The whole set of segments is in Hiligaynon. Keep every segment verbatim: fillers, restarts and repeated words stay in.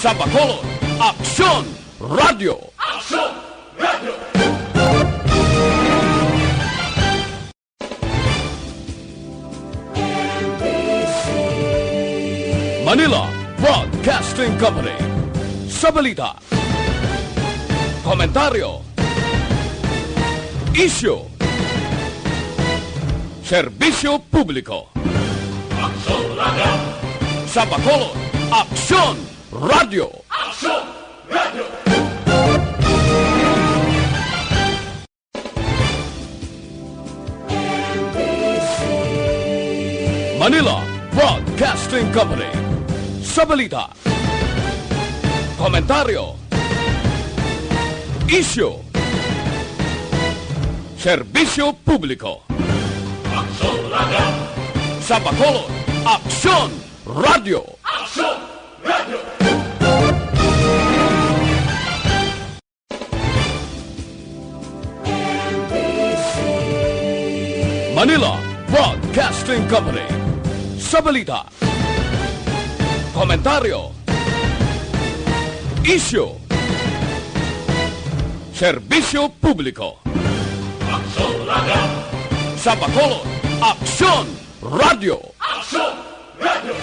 Sa Bacolod, Aksyon Radio. Manila Broadcasting Company. Sa balita, komentaryo, isyu, serbisyo publiko. Aksyon Radio. Sa Bacolod, Aksyon Radio. Aksyon Radio. Manila Broadcasting Company. Sa balita, komentaryo, isyu, serbisyo publiko. Aksyon Radio. Sa Bacolod, Aksyon Radio. Aksyon Radio. Manila Broadcasting Company. Sa balita, komentaryo, isyu, serbisyo publiko. Aksyon Radio. Sa Bacolod, Aksyon Radio. Aksyon Radio.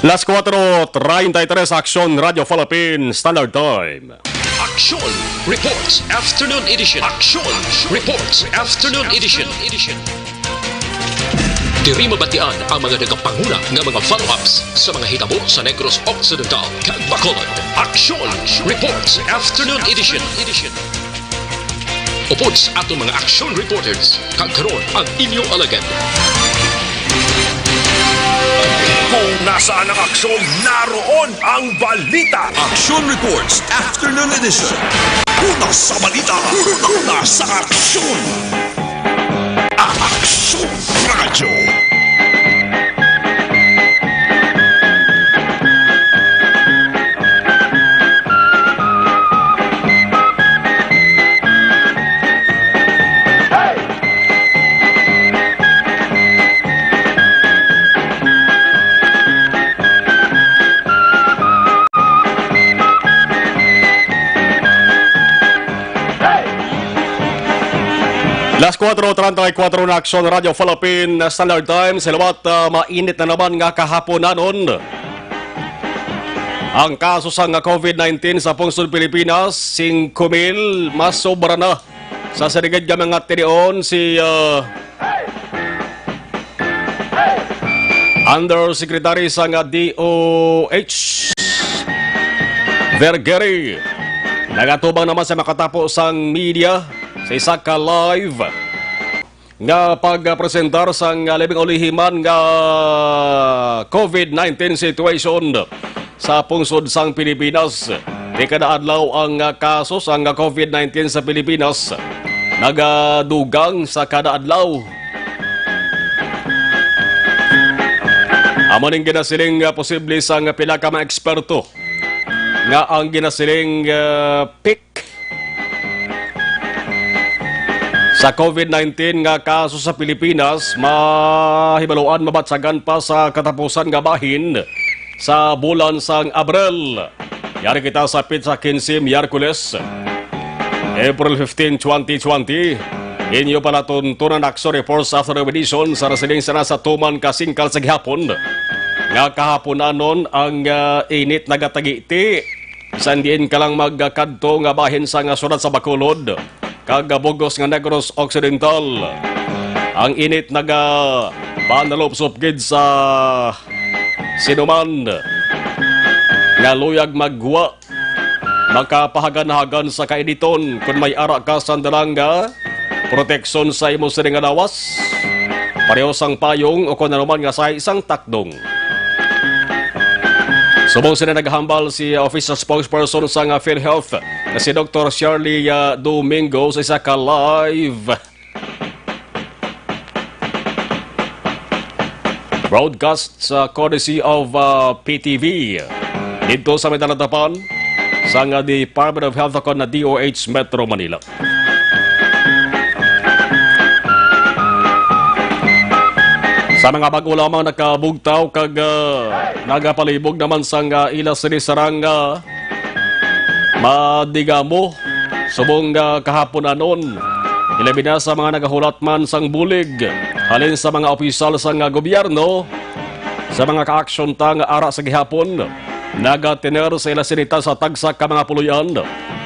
Las cuatro treinta y tres, Aksyon Radio Philippine Standard Time. Aksyon Reports Afternoon Edition. Aksyon Reports Afternoon Edition. Diri mabatian ang mga nagapanguna nga mga follow-ups sa mga hitabo sa Negros Occidental kag Bacolod. Aksyon Reports Afternoon Edition. Upod sa aton mga action reporters, kag karon ang inyo alagad. Kung nasaan ang aksyon, naroon ang balita. Action Reports Afternoon Edition. Una sa balita, una sa aksyon. Aksyon Radyo. Las cuatro treinta y cuatro na, Aksyon Radio Philippine Standard Time. Sa liwat, ah, mainit na naman nga kahaponanon. Ang kaso sang COVID nineteen sa pungsod Pilipinas, singko mil, masobra na. Sa siringid nga mga tinion, si, ah, Undersecretary sang D O H, Vergery, nagatubang naman sa makatapo sang media sa isa ka live nga pagpresentar sang labing ulihiman nga COVID nineteen situation sa pungsod sang Pilipinas. Di kada adlaw ang, ah, kaso sang COVID nineteen sa Pilipinas. Nagadugang sa kada adlaw. Amo ning ginasiling nga posible sang pila ka mga eksperto nga ang ginasiling, ah, peak sa COVID nineteen nga kaso sa Pilipinas mahibaluan mabatsagan pa sa katapusan nga bahin sa bulan sang Abril. Yari kita sa petsa quince, Miyerkules, April fifteen, twenty twenty. Inyo palatuntunan Aksyon Reports Afternoon Edition sa nasiling sana sa tuman ka singkal sa gihapon nga kahaponanon ang, ah, init nagatagiti. Bisan diin ka lang magkadto nga bahin sa nga syudad sa Bacolod kag bug-os nga Negros Occidental, ang init nagapanalupsop gid sa sinuman nga luyag maggwa, makapahagan-hagan sa kainiton kon may ara ka sang dala nga proteksyon sa imo sini nga lawas, pareho sang payong o kon ano man nga sahi sang takdong. Subong sini nagahambal si official spokesperson sang PhilHealth nga si Doktor Shirley, ah, Domingo sa isa ka live broadcast sa courtesy of, ah, P T V didto sa may talatapan sang, ah, Department of Health o kon D O H Metro Manila. Sa mga bag-o lamang nakabugtaw kag, ah, nagapalibog naman sang, ah, ila sini sarang, ah, madigamo subong, ah, kahapon anon, ilabi na sa mga nagahulat man sang bulig halin sa mga opisyal sang, ah, gobyerno, sa mga kaaksyon ta nga ara sa gihapon. Nagatener sa ila sini ta sa tagsa ka mga puloy-an,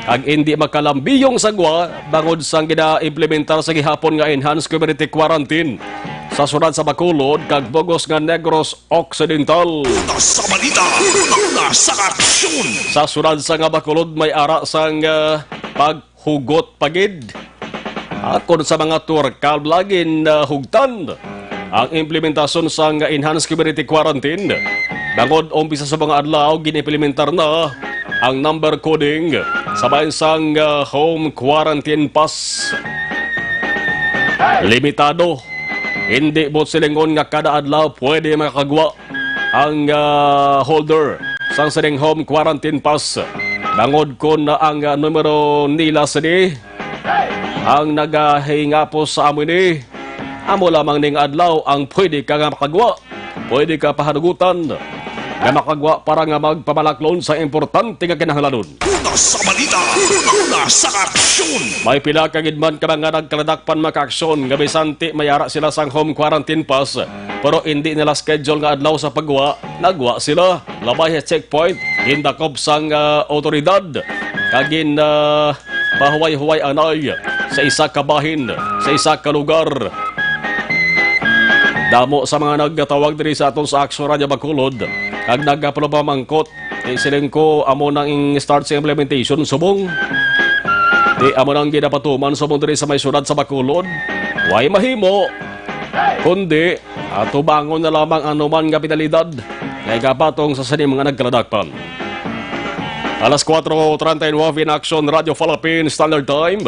kag indi makalambiyong sa gwa bangod sang ginaimplementar sa gihapon nga enhanced community quarantine sa syudad sa Bacolod kag bug-os nga Negros Occidental. Una sa balita, una sa aksyon. Sa syudad sa nga Bacolod may ara sang, ah, paghugot pa gid. Akon sa mga tour ka lagin, ah, hugtan ang implementasyon sang enhanced community quarantine. Bangod umpisa sa mga adlaw, ginimplementar na ang number coding sa bahin sang, ah, home quarantine pass. Limitado, hindi buot silingon nga kada adlaw pwede makagwa ang, ah, holder sang sining home quarantine pass. Bangod kon ang, ah, numero nila sini ang nagahingapos sa amo ini, amo lamang ning adlaw ang pwede ka nga makagwa. Pwede ka pahanugutan nga makagwa para nga magpamalaklon sa importante nga kinahanglanon. Una sa balita, una sa aksyon. May pila ka gid man ka mga nagkaladakpan makaaksyon nga bisan ti may ara sila sang home quarantine pass, pero indi nila schedule nga adlaw sa pagwa, nagwa sila. Labay sa checkpoint, gindakop sang, ah, awtoridad kag gin, ah, pahuway-huway anay sa isa ka bahin, sa isa ka lugar. Damo sa mga nagtawag diri sa aton sa Aksyon Radyo Bacolod kag nagapamangkot. Di siling ko amo nang start sa implementation subong. Di amo nang ginapatuman subong diri sa may syudad sa Bacolod. Way mahimo. Kundi, atubangon na lamang ang anuman nga penalidad nga igapatong sa sini mga nagkaladakpan. Alas kuwatro treinta y nueve in Action Radio Philippines Standard Time.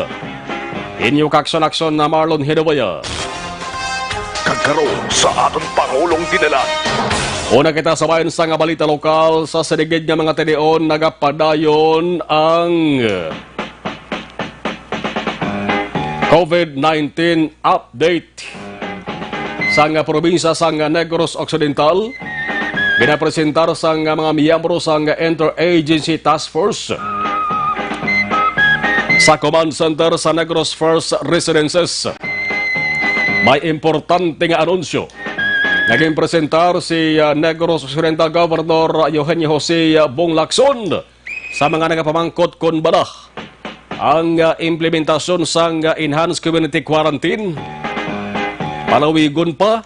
Inyo ka-aksyon-aksyon na Marlon Hidawayan. Kag karon sa aton Pangulong Dinalan. Una kita sa bahin sa nga balita lokal, sa siligid nga mga tinion nagapadayon ang COVID nineteen update sa nga probinsya sa nga Negros Occidental. Ginapresentar sa nga mga miyembro sa nga Interagency Task Force sa Command Center sa Negros First Residences. May importante nga anunsyo nga ginpresentar si, ah, Negros Occidental Governor Eugenio Jose, ah, Bong Lacson sa mga nagapamangkot kon bala ang, ah, implementasyon sang, ah, enhanced community quarantine palawigon pa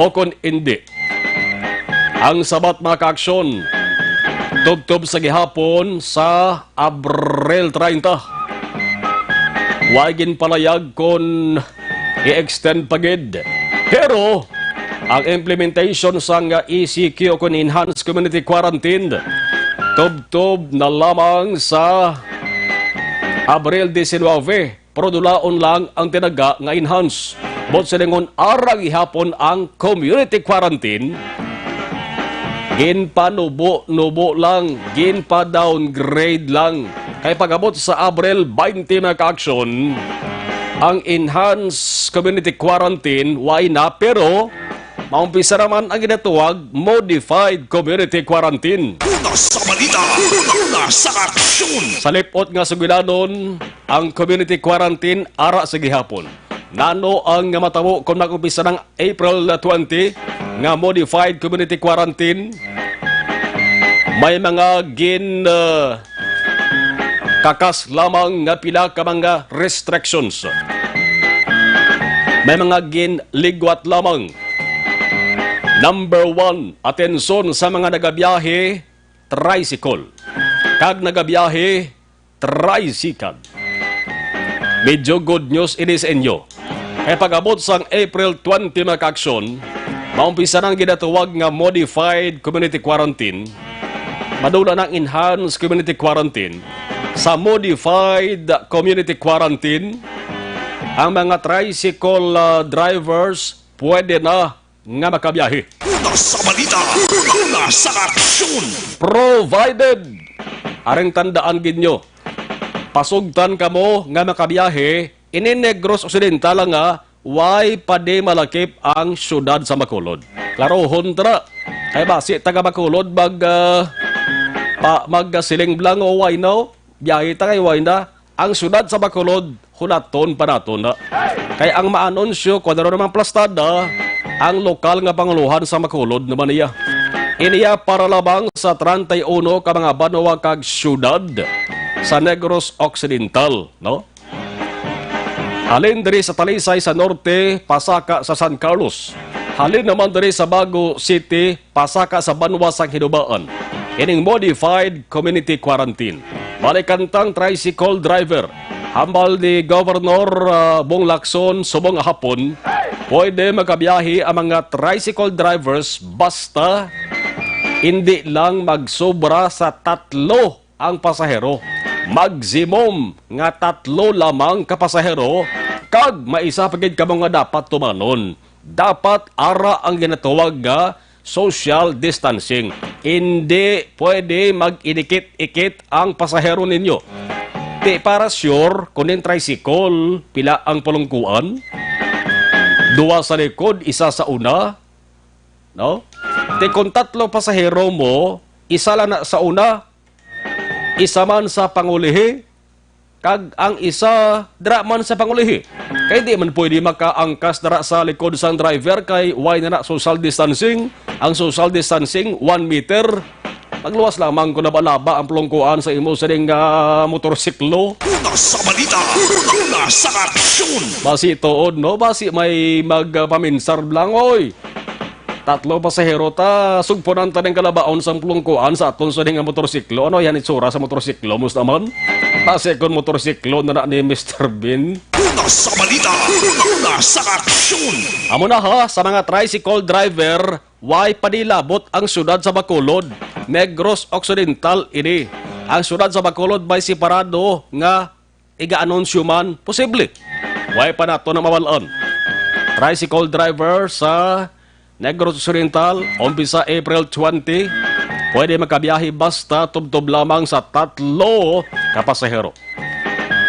o kon indi. Ang sabat, mga kaaksyon, tubtob sa gihapon sa Abril treinta. Wa ginpalayag kon i-extend pa gid. Pero ang implementation sang E C Q o kon Enhanced Community Quarantine tubtob na lamang sa Abril diecinuebe, pero dulaon lang ang tinaga nga enhance. Buot silingon, ara gihapon ang community quarantine. Ginpanubo-nubo lang, ginpa-downgrade lang. Kay pag-abot sa Abril twenty, mga kaaksyon, ang enhanced community quarantine, way na, pero maumpisa naman ang ginatawag modified community quarantine. Una sa balita, una sa aksyon. Sa lipot nga sugilanon, ang community quarantine ara sa gihapon. Nano ang matabo kon mag-umpisa ng April twenty nga modified community quarantine? May mga gin, uh, kakas lamang nga pila ka mga restrictions. May mga ginligwat lamang. Number one, atensyon sa mga nagabiyahe, tricycle, kag nagabiyahe, tricycle. Medyo good news ini sa inyo. Kay pag-abot sang April twenty, mga kaaksyon, maumpisa na ang ginatawag nga modified community quarantine. Madula na ang enhanced community quarantine. Sa modified community quarantine, ang mga tricycle, ah, drivers pwede na nga makabiyahe. Una sa balita, una sa aksyon. Provided, aring tandaan gid nyo, pasugtan kamo nga makabiyahe, ini Negros Occidental nga why pa di malakip ang siyudad sa Bacolod? Klarohon ta na. Kay basi taga Bacolod mag, ah, pa, magsiling blang o why no? Biyahe ta kay why na. Ang siyudad sa Bacolod, hulaton pa naton na. Kay ang maanunsyo kung ano namang plastada, ang lokal nga panguluhan sa Bacolod naman niya. Iniya para lamang sa treinta y uno ka mga banwa kag siyudad sa Negros Occidental, no? Halin diri sa Talisay sa norte, pasaka sa San Carlos. Halin naman diri sa Bago City, pasaka sa banwa sang Hinubaan. Ining modified community quarantine. Balikantang tricycle driver. Hambal ni Governor, ah, Bong Lacson subong nga hapon, pwede magabiyahe ang mga tricycle drivers basta hindi lang magsobra sa tatlo ang pasahero. Maximum nga tatlo lamang ka pasahero, kag maisa pa gid kamo nga dapat tumanon. Dapat ara ang ginatawag nga social distancing. Hindi pwede mag-idikit-ikit ang pasahero ninyo. Ti para sure, kung ning tricycle, pila ang palungkuan? Duwa sa likod, isa sa una, no? Ti kung tatlo pasahero mo, isa lang na sa una, isa man sa pangulihi, kag ang isa dira man sa pangulihi. Kay di man pwede makaangkas dira sa likod sang driver kay why na na social distancing. Ang social distancing, one meter. Magluwas lamang kung naba-naba ang plungkuan sa imo sining, ah, motorsiklo. Una sa balita, una sa aksyon. Basi tuod, no? Basi may magpaminsar lang, oy. Tatlo pasahero ta, sugpunan ta ning kalabaon sang plungkuan sa aton sa nga motorsiklo. Ano yan itsura sa motorsiklo, mus naman? Basi kon motorsiklo na na ni Mister Bean. Una sa balita, una sa aksyon. Amo na ha, sa mga tricycle driver, why pa di labot ang siyudad sa Bacolod? Negros Occidental ini. Ang siyudad sa Bacolod may separado nga iga-anunsyo man, posible. Way pa nato na mawal-an. Tricycle driver sa Negros Occidental, umpisa April twenty, pwede makabiyahe basta tubtob lamang sa tatlo ka pasahero.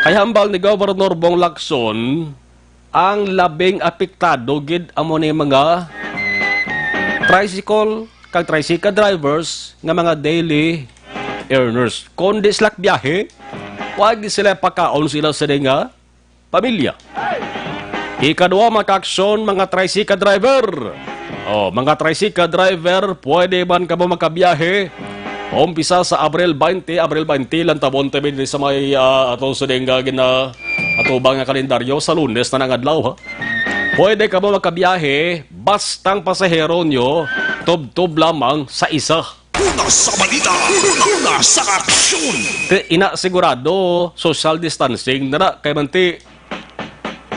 Kay hambal ni Governor Bong Lacson, ang labing apektado gid amo ni mga tricycle kag tricycle drivers nga mga daily earners. Kon di sila biyahe, wa gid sila pakaon sila sa nga pamilya. Ikadua, mga kaaksyon, mga tricycle driver. Oh, mga tricycle driver, pwede man kamo makabiyahe. Umpisa sa Abril twenty, Abril twenty, lang tabon tabi diri sa may, ah, ato sa dingga gina-, atubang nga kalendaryo, sa Lunes na nangadlaw, ha? Pwede kamo makabiyahe, basta ang pasahero nyo, tubtob lamang sa isa. Una sa balita, una sa aksyon. Ti, ina sigurado, social distancing na na, kay man ti,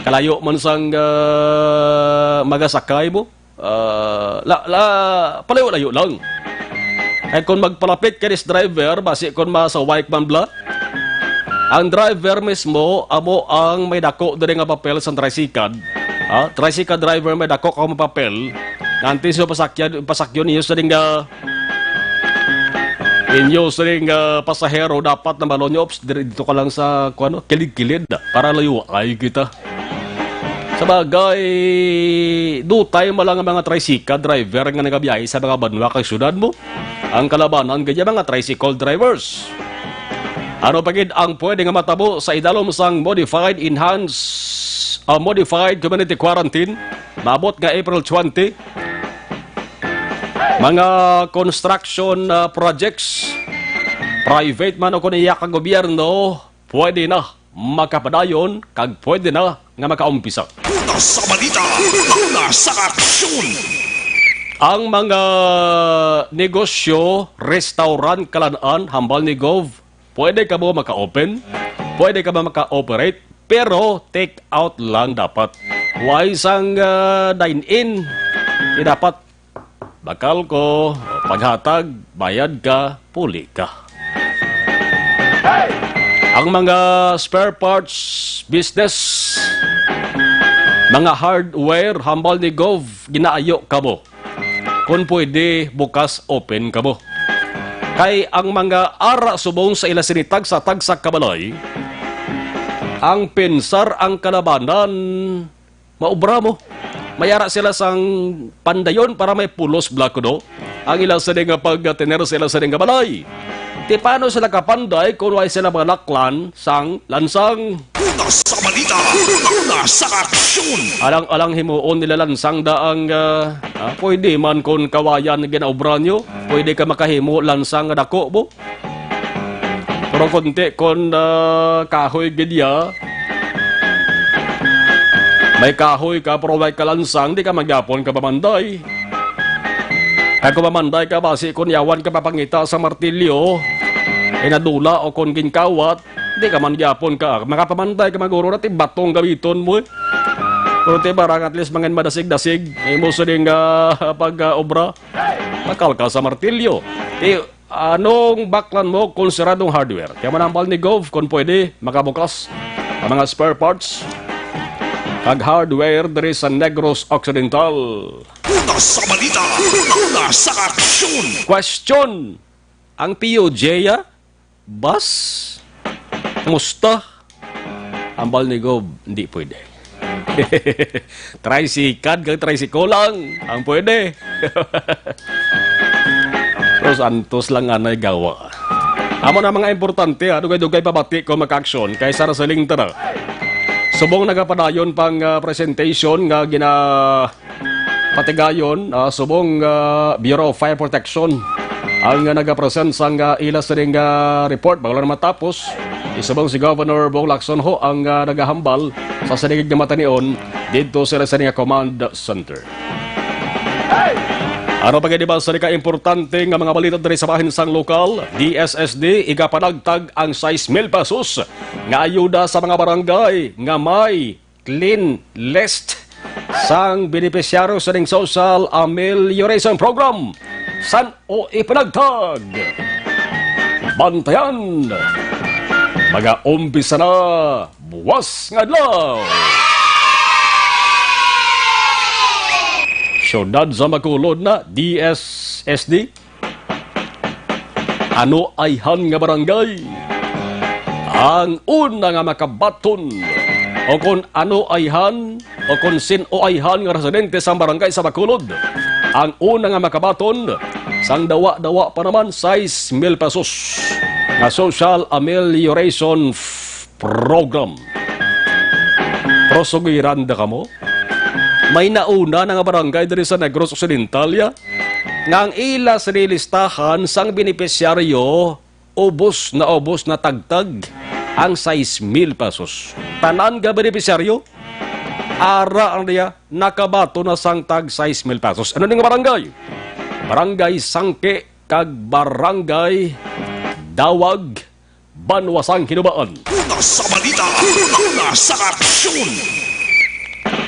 kalayo man sang, ah, magasakay mo. Ah, la, la, palayo-layo lang. Ay, kung magpalapit ka dis driver, basi kung masaway man bla, ang driver mismo, amo ang may dako diri nga papel sa tricycle. Ha? Tricycle driver may dako ka mga papel. Nganti sa pasakyan, pasakyon niyo sa ding, ah, inyo sa ding, ah, pasahero, dapat na malo nyo, "Ops, diri, dito ka lang sa, kuano, kilid-kilid, para layo ay kita." Sa bagay, dutay mo lang ang mga tricycle driver nga nagabiyahe sa mga banwa kag syudad mo. Ang kalabanan kaya mga tricycle drivers. Ano pa gid ang pwede nga matabo sa idalom sang modified enhanced, ah, modified community quarantine? Maabot nga April twenty. Mga construction, ah, projects, private man o kung iya ka gobyerno, pwede na makapadayon kag pwede na nga makaumpisa. Una sa balita, una sa aksyon. Ang mga negosyo, restaurant, kalan-an, hambal ni Gov, pwede kamo maka-open, pwede kamo maka-operate, pero take out lang dapat. Way sang, ah, dine-in, di dapat bakal ko, paghatag, bayad ka, puli ka. Ang mga spare parts business, mga hardware, hambal ni Gov, ginaayo kamo. Kung pwede, bukas open kamo. Kay ang mga ara subong sa ila sini tagsa-tagsa ka balay, ang pinsar ang kalabanan, maobra mo. May ara sila sang pandayon para may pulos, Black Kudo. Ang ila sini nga pagtener sa ila sini nga balay. Ti paano sila kapanday kung way sila mga laklan sang lansang? Una sa balita, una sa aksyon. Alang-alang himuon nila lansang da ang, ah, ah, pwede man kon kawayan ginaobra nyo. Pwede ka makahimo lansang nga dako mo. Pero kunti kon, ah, kahoy gid ya. May kahoy ka pero way ka lansang, di ka magyapon ka mamanday. Kag kung mamanday ka, basi kon yawan ka papangita sa martilyo, inadula o kon ginkawat, di ka man gyapon ka makapamanday ka maguro na ti batong gamiton mo eh. Pero ti barang at least mangin madasig-dasig imo sining, ah, pag, ah, obra. Bakal ka sa martilyo. Ti anong baklan mo kung siradong hardware? Kaya manambal ni Gov kung pwede makabukas ang mga spare parts kag hardware diri sa Negros Occidental. Una sa balita, una sa aksyon. Question. Ang P O J, ah? Bus? Musta? Ambal ni Gob, hindi pwede. Tricycle kag tricycle lang ang pwede. Pero santos lang anay gawa. Amo na mga importante, ha? Dugay-dugay pabati ko, mga aksyon, kay sa Wrestling ta na. Subong nagapadayon pang, ah, presentation nga gina-, patigayon, ah, subong, ah, Bureau of Fire Protection ang, ah, nagapresent sang, ah, ila sining, ah, report. Bago lang matapos, isubong si Governor Bong Lacson ho ang, ah, nagahambal sa sining nga matanion didto sa ila sining nga command center. Ano pa gid ba sa ka importante nga mga balita diri sa bahin sang lokal? D S S D igapanagtag ang sais mil pesos nga ayuda sa mga barangay nga may clean list sang benepisyaryo sa ning Social Amelioration Program. San-o ipanagtag? Bantayan. Mag-umpisa na buwas nga adlaw. Siyudad sa Bacolod na, D S S D. Ano ayhan nga barangay ang una nga makabaton? O kon ano ayhan, o kon sin-o ayhan nga residente sang barangay sa Bacolod ang una nga makabaton sang dawa-dawa pa naman sais mil pesos nga Social Amelioration Program. Pero sugiran da kamo, may nauna na nga barangay diri sa Negros Occidental, ya, nga ang ila sini listahan sang benepisyaryo ubos na ubos na tagtag ang sais mil pesos. Tanan nga benepisyaryo, ara ang niya nakabato na sang tag sais mil pesos. Ano ning barangay? Barangay Sangke kag Barangay Dawag, Banwa sang Hinubaan. Una sa balita, una sa aksyon.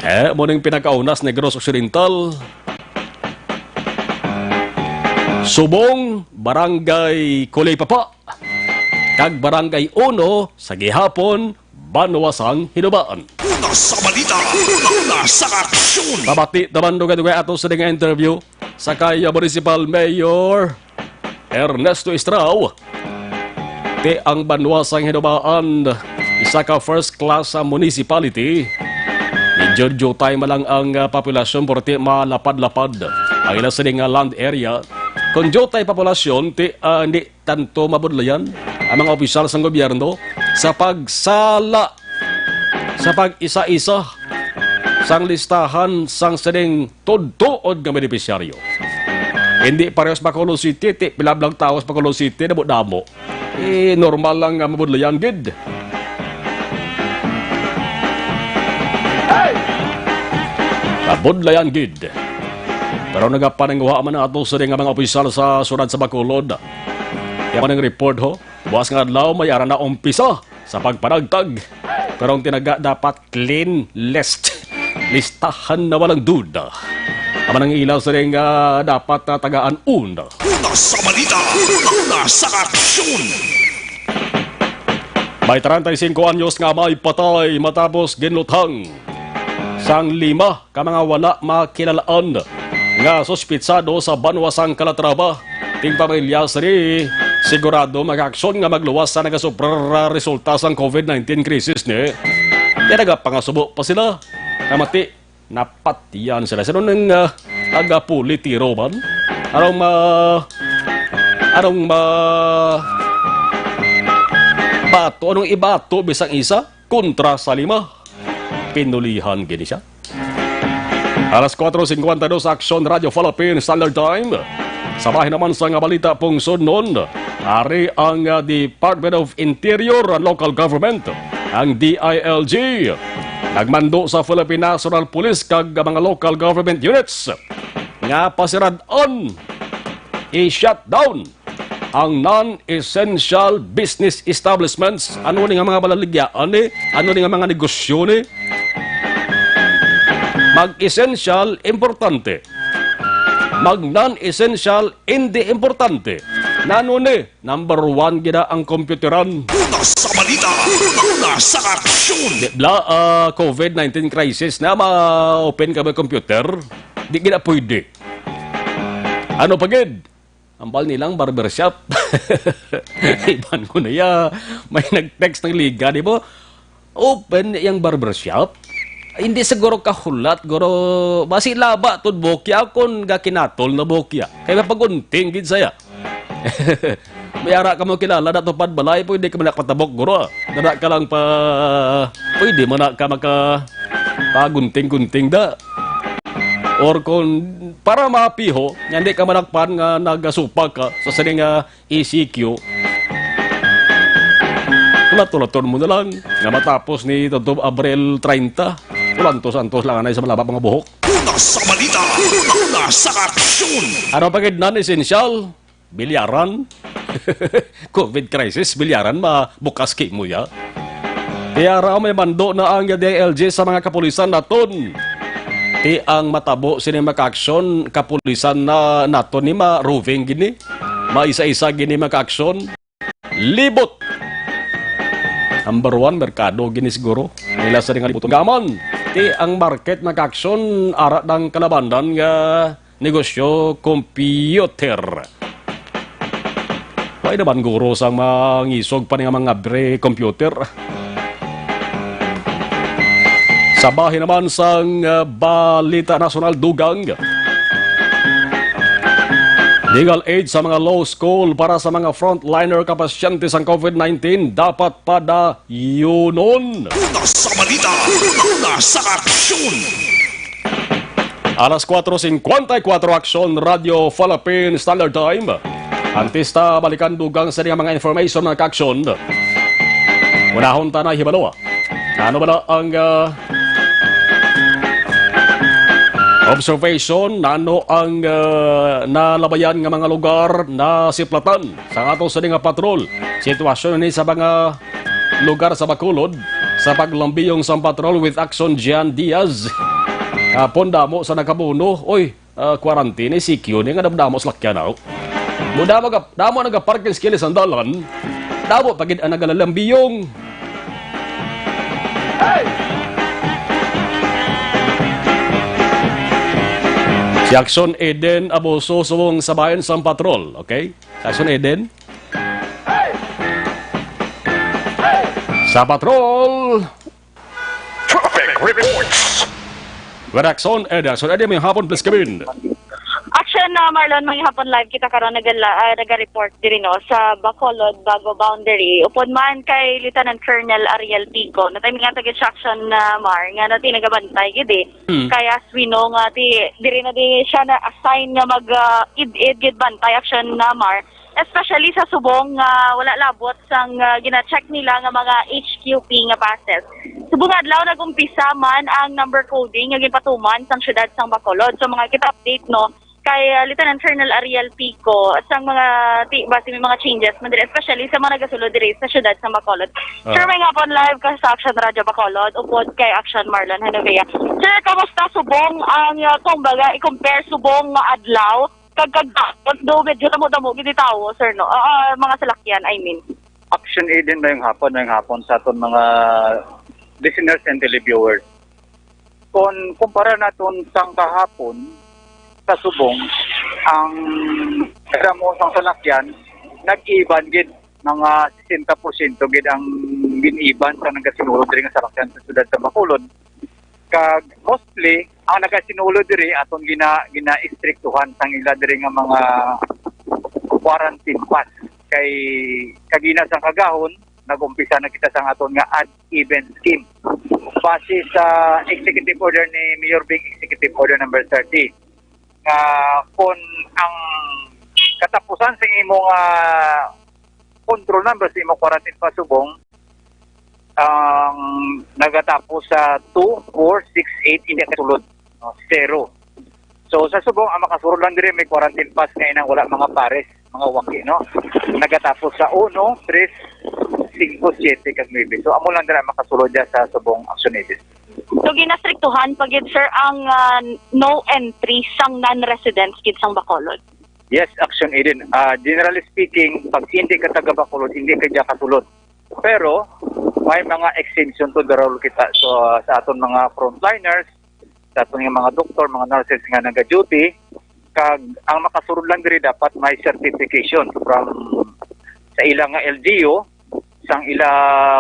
Eh, mo ning pinakaunas Negros Occidental. Subong, Barangay Kulay Papa, kag Barangay Uno sa gihapon, Banwa sang Hinubaan. Una sa balita, una sa aksyon. Pabati naman dugay-dugay ato sa nga interview sa kay Municipal Mayor Ernesto Estrao. Ti ang Banwa sang Hinubaan, isa ka first class, ah, municipality. Medyo jutay man lang ang, ah, populasyon, pero ti malapad-lapad ang ila sini nga land area. Kung jutay populasyon, ti, ah, hindi tanto mabudlayan ang mga opisyal sang gobyerno sa pagsala sa pag-isa-isa sang listahan sang sining tudtoon nga benepisyaryo. Hindi parehas Bacolod City, ti pila blang tawo sa Bacolod City, damo-damo. Eh, normal lang nga mabudlayan gid. Mabudlayan gid. Pero nagapaninguha man ato sini nga mga opisyal sa siyudad sa Bacolod. Kaya man ang report, ho, buwas nga adlaw may ara na umpisa sa pagpanagtag. Pero ang tinaga dapat clean list. Listahan na walang duda. Amo nang ila sining, ah, dapat na tagaan una. Una sa balita, una sa aksyon. May treinta y cinco anyos nga amay patay matapos ginluthang sang lima ka mga wala makilalaan nga suspitsado sa Banwa sang Calatrava. Ting pamilya sini sigurado makaaksyon nga magluwas sa nagasubra nga resulta sang COVID nineteen crisis ni. Kaya nagapangasubo pa sila nga mati Napatyan sila. Sino nang, ah, nagapuli tiro man? Anong ma-, anong ma-, bato? Anong ibato bisang isa? Kontra sa lima. Pinulihan gini siya. Alas kuwatro singkwenta y dos, Aksyon Radio Philippine Standard Time. Sa bahin naman sa nga balita, pungsod nun, ari ang, ah, Department of Interior and Local Government, ang D I L G. Nagmando sa Philippine National Police kag mga local government units nga pasirad-on, i-shutdown ang non-essential business establishments. Ano ni nga mga balaligya? Ano, ano ni nga mga negosyo ni? Mag-essential, importante. Mag-non-essential, hindi importante. Nano ni? Number one gina ang computeran. Una sa balita, una sa aksyon. Di bala, ah, covid nineteen crisis na ma-open ka may computer? Di gina pwede. Ano pa gid? Ambal nilang barbershop. Iban ko na ya. May nag-text ng liga, di ba? Open yang barbershop? Hindi siguro kahulat, guro. Basi laba tud bukya kon gakinatol na bukya. Kaya mapagunting gid saya. May ara ka mo kilala na tupad balay, pwede ka man nakatabok, guro. Dada ka lang pa, pwede man na ka maka pagunting-gunting da. Or kung para mapiho, nga hindi ka manakpan nga nagasupak ka sa sining nga E C Q, ulat-ulaton mo na lang nga matapos ni Tutob Abril treinta, ulantos-antos lang anay sa malaba mga buhok. Una sa balita, una sa aksyon. Ano pa gid non-essential? Bilyaran? Covid crisis, bilyaran, mabukas kay mo ya. Kaya raw may mando na ang D I L G sa mga kapulisan naton. Ti ang matabo sini makaaksyon, kapulisan na naton ni ma-roving gini. Maisa-isa gini makaaksyon. Libot. Number one, merkado gini siguro. Nila sa ring libot. Gaman, ti ang market makaaksyon, ara ng kalabanan nga negosyo, computer. Wala naman guro sang mangisog pa ni nga mga bre computer. Sa bahin naman sang, ah, balita nasyonal, dugang. Legal aid sa mga law school para sa mga frontliner ka pasyente sang covid nineteen dapat pada yunon. Una sa balita, una sa aksyon. Alas kuwatro singkwenta y kuwatro, Aksyon Radio Philippine Standard Time. Antes ta balikan dugang sa mga information, mga kaaksyon, unahon ta na hibalo. Ano ba na ang, ah, observation? Ano ang, ah, nalabayan nga mga lugar na siplatan sa ato sa nga patrol? Sitwasyon ni sa mga lugar sa Bacolod sa paglambiyong sang patrol with Action Jan Diaz. Kapon damo sa nakabuno. Oy, ah, quarantine, C Q ni nga damo sa lakyan, aw. Mo damo ga-, damo nagaparking sa kilid sang dalan. Damo pa gid ang nagalalambiyong. Si Action Eden Abuso subong sa bayan sang patrol, okay? Si Action Eden. Sa patrol. Traffic reports. Redaksyon, Eden. So, Eden, may hapon, please come in. Action na, Marlon, may hapon live kita karon nagala, ah, naga-report diri, no, sa Bacolod, Bago boundary. Upod man kay Lieutenant Colonel Ariel Pico. Natay nga taga Action na, Mar, nga nati nagabantay gid eh. Hmm. Kay as we know nga, ti, diri na di siya na assign nga mag, ah, id-id gid bantay Action na, Mar. Especially sa subong nga wala labot sang, ah, gina-check nila nga mga H Q P nga passes. Subong adlaw nag-umpisa man ang number coding nga ginpatuman sang siyudad sang Bacolod. So, mga kita update, no, kay, ah, Lieutenant Colonel Ariel Pico sang mga ti-, basi may mga changes man diri, especially sa mga nagasulod diri sa siyudad sang Bacolod. Ah. Sir, may hapon live ka sa Action Radio Bacolod, upod kay Action Marlon Genovea. Sir, kamusta subong ang, ah, kumbaga, i-compare subong nga adlaw kag, kag dapat do medyo damo-damo gid tawo, sir, no? Ah, ah, mga salakyan, I mean. Action Eden, mayong hapon, mayong hapon sa aton mga listeners and televiewers. Kung kumpara naton sang kahapon sa subong, ang damo sang salakyan nag-iban gid, mga sesenta porsyento gid ang gin-iban sa nagasinulod diri nga salakyan sa siyudad sa Bacolod. Kag mostly, ang nagasinulo diri aton gina gina-istriktuhan sang ila diri nga mga quarantine pass. Kay kagina sang kagahon, nag-umpisa na kita sang aton nga odd even scheme. Base sa executive order ni Mayor Bing, executive order number thirty, nga kon ang katapusan sa imo nga control number sa imo quarantine pass subong ang nagatapos sa two, four, six, eight, hindi kasulod, no? Zero. So sa subong ang makasulod lang diri may quarantine pass nga inang wala mga pares, mga waki, no? Nagatapos sa uno, tres, singko, siyete, kag nuebe. So amo lang dira ang makasulod diya sa subong action agent. So ginastriktuhan pa gid, sir, ang ah, no entry sang non-residents gid sang Bacolod? Yes, action agent. Ah, generally speaking, pag hindi ka taga Bacolod, hindi ka diya kasulod. Pero may mga exemption to, darol kita, so, sa aton mga frontliners, sa aton nga mga doktor, mga nurses nga naga-duty, kag ang makasulod lang diri dapat may certification from sa ila nga L G U sang ila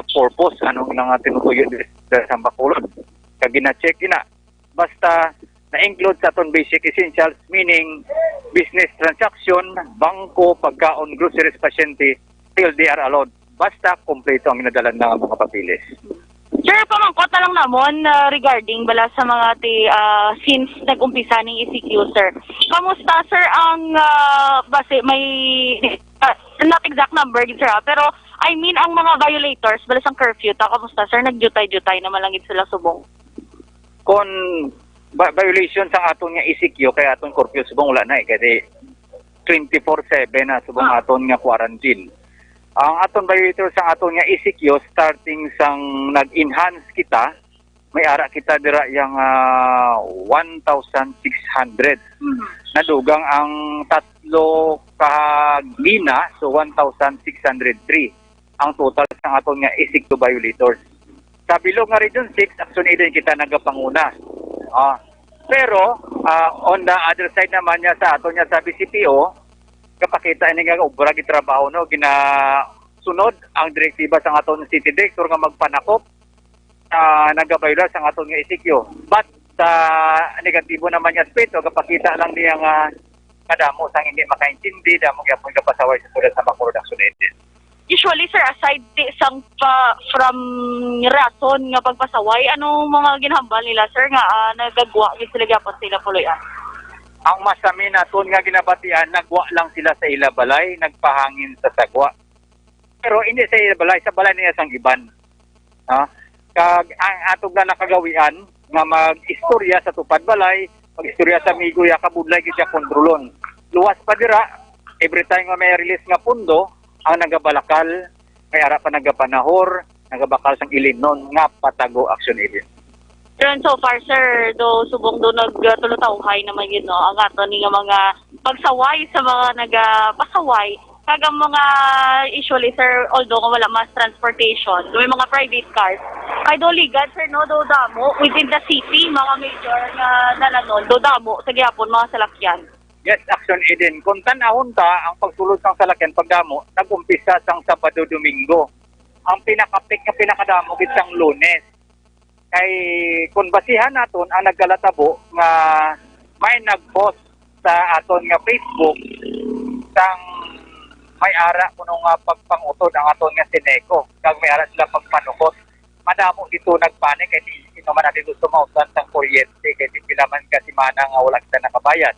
purpose, anong ila nga tinutuyo diri sa Bacolod. Kag gina-check ina, basta na-include sa aton basic essentials, meaning business transaction, bangko, pagkaon, groceries, pasyente, still they are allowed. Basta kompleto ang ginadala nga mga papeles. Sir, pamangkot na lang namon, ah, regarding bala sa mga ti, ah, since nag-umpisa ning E C Q, sir. Kamusta, sir, ang, ah, basi may, ah, not exact number, sir, ah, pero I mean, ang mga violators, bala sang curfew, ta, kamusta, sir? Nagdiutay-diutay naman lang gid sila subong. Kon ba- violation sang aton nga E C Q, kay aton curfew subong wala na eh, kasi twenty-four seven na subong Ah. aton nga quarantine. Ang aton violator sang aton nga E C Q, starting sang nag-enhance kita, may ara kita dira yang ah, one thousand six hundred. Mhm. Nadugang ang tatlo ka gina, so one thousand six hundred three ang total sang aton nga E C Q violators. Sa bilog nga Region six, action agent kita nagapanguna. Ah, pero ah, on the other side naman niya sa aton niya sa B C P O, kapakita ini nga obra gitrabaho, no, ginasunod ang direktiba sang aton city director nga magpanakop sa nagabiolar sang aton nga E C Q. But sa negatibo naman nga aspeto, gapakita lang niya nga kadamo sang hindi makaintindi, damo gyapon gapasaway sa sulat sa Bacolod Action Agent. Usually, sir, aside ti sang pa, from rason nga pagpasaway, ano mga ginhambal nila, sir, nga ah, nagagwa gid sila gyapon sa ila puloy-an? Ang masami naton nga ginabatian, nagwa lang sila sa ila balay, nagpahangin sa sagwa. Pero hindi sa ila balay, sa balay niya sang iban. Ha? Kag ang atog na nakagawian nga mag-istorya sa tupad balay, mag-istorya sa amigo, ya kabudlay gid siya kontrolon. Luwas pa dira, every time nga may release nga pundo, ang nagabalakal, may ara pa nagapanahor, nagabakal sang ilinon nga patago action agent. Pero so far, sir, do subong do nagtulutawhay naman yun, no? Ang ato ni nga mga pagsaway sa mga nagapasaway. Kag ang mga usually, sir, although nga wala mass transportation, may mga private cars. Kay do ligad, sir, no, do damo within the city, mga major nga dalanon, do damo sa gihapon mga salakyan. Yes, action agent. Kung tan-awon ta ang pagsulod sang salakyan pagdamo, nag-umpisa sang Sabado, Domingo. Ang pinakapik nga pinakadamo gid sang Lunes. Kay kung basihan naton ang nagkalatabo nga may nag-post sa aton nga Facebook sang may ara kuno nga pagpangutod ang aton nga Seneco, kag may ara sila pagpanukot. Madamo dito nagpanik kay di sino man ang gusto mautdan sang kuryente kay di pila man ka semana nga wala kita nakabayad.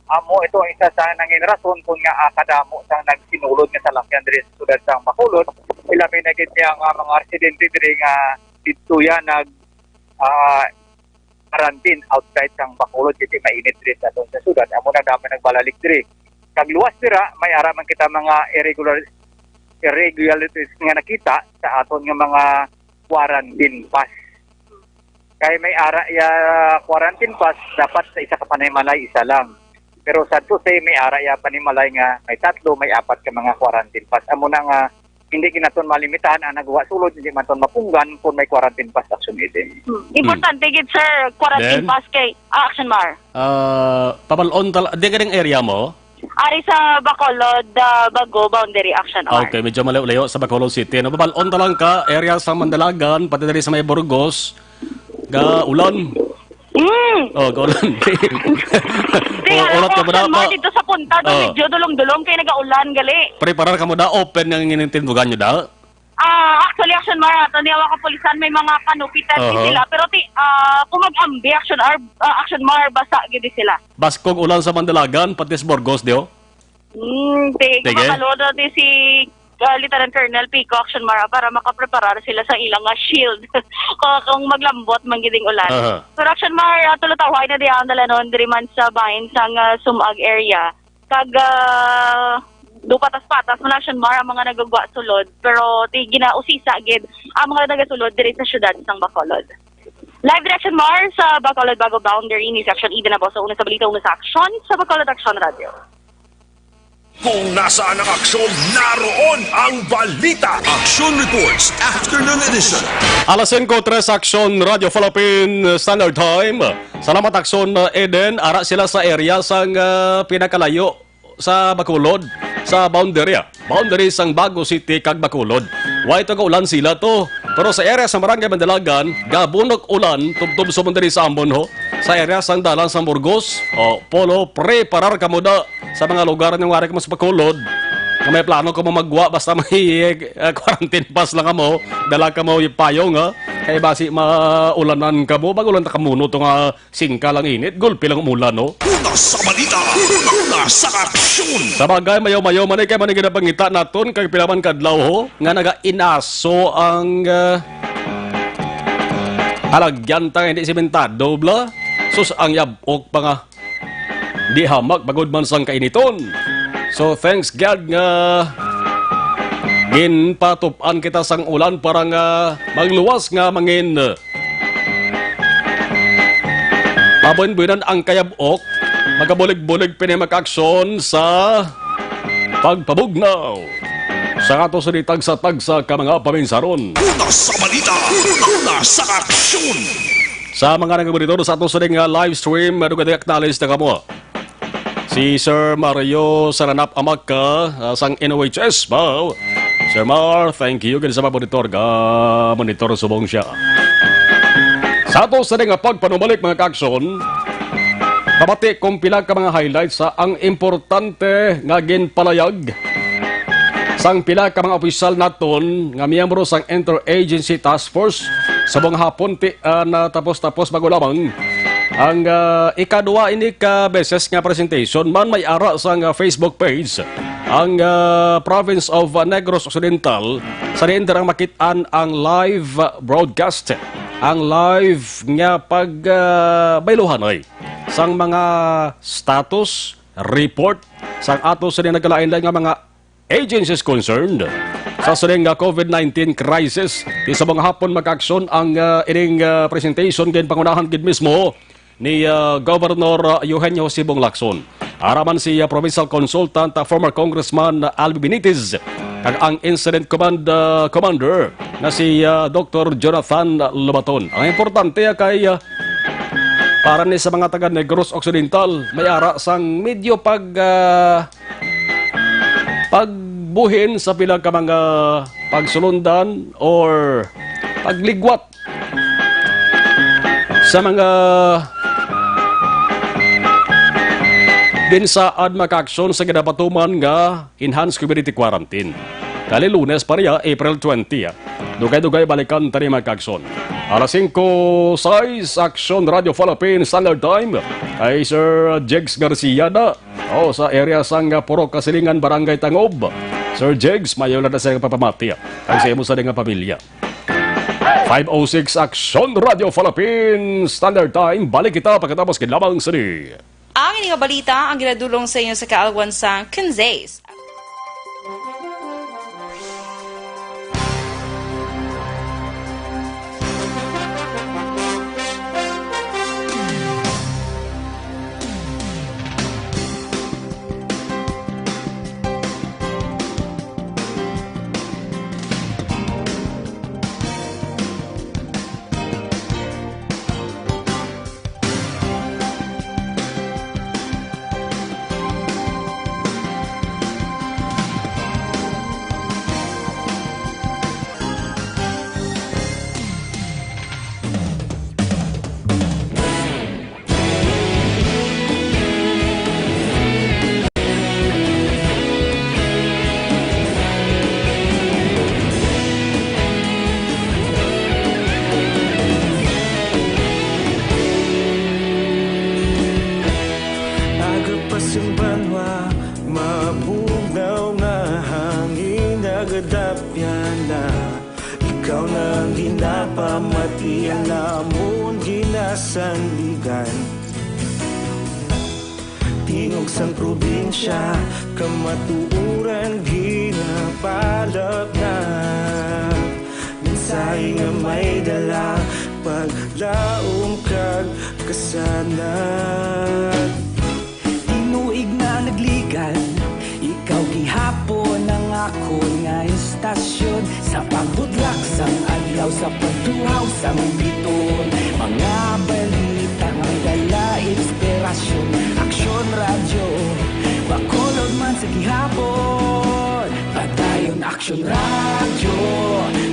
Amo ito ang isa sa nangin rason kung nga ah, kadamo sang nagsinulod nga salakyan diri sa siyudad sang Bacolod. Ilabi na gid niya nga mga residente diri nga didto ya nag ah, quarantine outside sang Bacolod, kay mainit diri sa aton sa siyudad. Amo na dami nagbalalik diri. Kag luwas dira, may ara man kita mga irregular irregularities nga nakita sa aton nga mga quarantine pass. Kay may ara ya quarantine pass dapat sa isa ka panimalay, isa lang. Pero sad to say, may ara ya panimalay nga may tatlo, may apat ka mga quarantine pass. Amo na nga hindi ginaton malimitahan ang nagwa sulod, hindi man ton mapunggan kung may quarantine pass action item. Hmm. Importante gid, sir, quarantine Then? pass kay ah, action mar. Ah, pabalon tal di ganing area mo? Ari sa Bacolod, ah, Bago boundary action mar. Okay, medyo malayo-layo sa Bacolod City. Ano, pabalon ta lang ka area sa Mandalagan, pati diri sa may Burgos. Kaulan. Mm. Oh, kaulan. Kaya Oh, ulat ka ako, ba na Sir Mar, pa? Dito sa punta, do, Oh. Medyo dulong-dulong kay nagaulan, gali. Preparar ka mo da, open nga ining tindugan nyo da? Ah, actually, Action Mar, ato niya mga kapulisan, may mga kanupitan din Aha. sila. Pero ti, ah, kung mag-ambi, Action Ar, ah, Action Mar, basa gid sila. Baskog ulan sa Mandalagan, pati sa Burgos, di, oh? Hmm, ti, Sige. Kumakalo na ti si, ah, Lieutenant Colonel Pico, Action Mar, para makapreparar sila sa ilang, ah, shield. Kung, kung maglambot, man gid ang ulan. Aha. Pero Action Mar, ah, tulo tawo, ay na di ang dalanon, diri man sa bahin sang, ah, Sumag area. Kag, ah, do patas-patas man, Action Mar, ang mga nagagwa sulod. Pero ti ginausisa gid ang mga nagasulod diri sa siyudad sang Bacolod. Live direction, Mar, sa Bacolod, bago boundary ni Section Eden Aboso, una sa balita, una sa aksyon, sa Bacolod Aksyon Radio. Kung nasaan ang aksyon, naroon ang balita. Action Reports, Afternoon Edition. Alas singko tres, Aksyon Radio Philippine Standard Time. Salamat, Aksyon, uh, Eden. Ara sila sa area sang, uh, pinakalayo sa Bacolod, sa boundary, ah. Boundary sang Bago City kag Bacolod. Way to kaulan sila to. Pero sa area sa Barangay Mandalagan, gabunok ulan, tubtob sa boundary sa Ambon, ho. Sa area sang dalan sa Burgos, o, Polo, preparar kamo da sa mga lugar nga wari kamo sa Bacolod. Nga may plano kamo magwa, basta may, eh, quarantine pass lang kamo, dala kamo yung payong, ha? Kay basi maulanan kamo, mag-ulan ta kamuno to nga singka lang init, gulpi lang umulan, no? Una sa balita, una sa aksyon. Sa bagay, mayo-mayo man, eh, kay man ang ginapangita naton, kay pila man kadlaw, ho, nga naga-inaso ang, ah, halagyan ta nga hindi simentado, bla? Sus, ang yabok pa nga. Di hamak, bagod man sang kainiton. So, thanks God nga ginpatup-an kita sang ulan para nga magluwas nga mangin. Mabuin-buinan ang kayab-ok, magabulig-bulig pini makaaksyon sa pagpabugnaw sa ato sa tagsa-tagsa ka mga paminsaron. Una sa balita, una sa aksyon. Sa mga nagmonitor sa ato sa nga live stream, dugay-dugay acknowledge na kamo. Si Sir Mario Saranap Amaka, ah, sang N O H S, wow. Sir Mar, thank you. Kaya sa mga monitor, ga monitor subong siya. Sa ato sa nga pagpanumalik, mga kaaksyon, pabati kung pila ka mga highlights sa ang importante nga ginpalayag sang pila ka mga opisyal naton nga miyembro sang Interagency Task Force. Subong hapon ti, ah, natapos-tapos bago lamang ang, ah, ikadua ini ka beses nga presentation man may ara sang, ah, Facebook page ang, ah, Province of, ah, Negros Occidental, sa diin dira makit-an ang live, ah, broadcast, ang live nga pag, ah, bayluhanay sang mga status report sang ato sa nagkalain-lain nga mga agencies concerned sa sining nga COVID nineteen crisis. Ti subong hapon makaaksyon ang, ah, ining, ah, presentation, ginpangunahan gid mismo ni, ah, Governor, ah, Eugenio Sibong Lacson. Ara man si, ah, Provincial Consultant, ah, former Congressman, ah, Albi Benitez, kag ang Incident Command, ah, Commander na si, ah, Doktor Jonathan Lobaton. Ang importante, ah, kay, ah, para ni sa mga taga Negros Occidental, may ara sang medyo pag, ah, pagbuhin sa pila ka mga pagsulundan or pagligwat sa mga ginsaad makaaksyon sa ginapatuman nga enhanced community quarantine. Kali Lunes pa niya, April twenty, ah. Dugay-dugay balikan tani makaaksyon. Alas singko sais, Aksyon Radio Philippine Standard Time. Kay Sir Jegs Garcia na. Oh, sa area sang, ah, Purok Kasilingan, Barangay Tangob. Sir Jegs, mayo lang na sa papamati, ah. Kay sa imo sa nga pamilya. Five oh six Aksyon Radio Philippine Standard Time. Balik kita pagkatapos gid lamang sini. Ang ini nga balita ang ginadulong sa inyo sa kaalwan sang Kinzays. Kadapyana, ikaw na ang ginapamatian namon ginasandigan. Tingog sang probinsya, kamatuoran ginapalapnap. Mensahe nga may dala, paglaom kag kasanag. Tinuig na nagligan, ikaw gihapon ang akon nga istasyon. Sa pagbutlak sang adlaw, sa pagtuhaw sang biton, mga balita nga may dala inspirasyon. Aksyon Radyo, Bacolod man sa gihapon. Padayon Aksyon Radyo,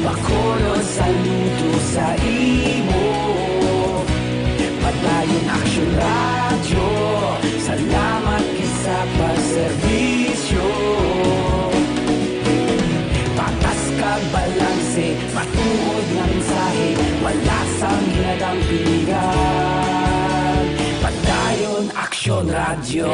Bacolod, saludo sa imo. Padayon Aksyon Radyo, salamat gid sa pagserbisyo. Patas kag balanse, matuod nga mensahe, wala sang ginadampigan. Padayon Aksyon Radyo.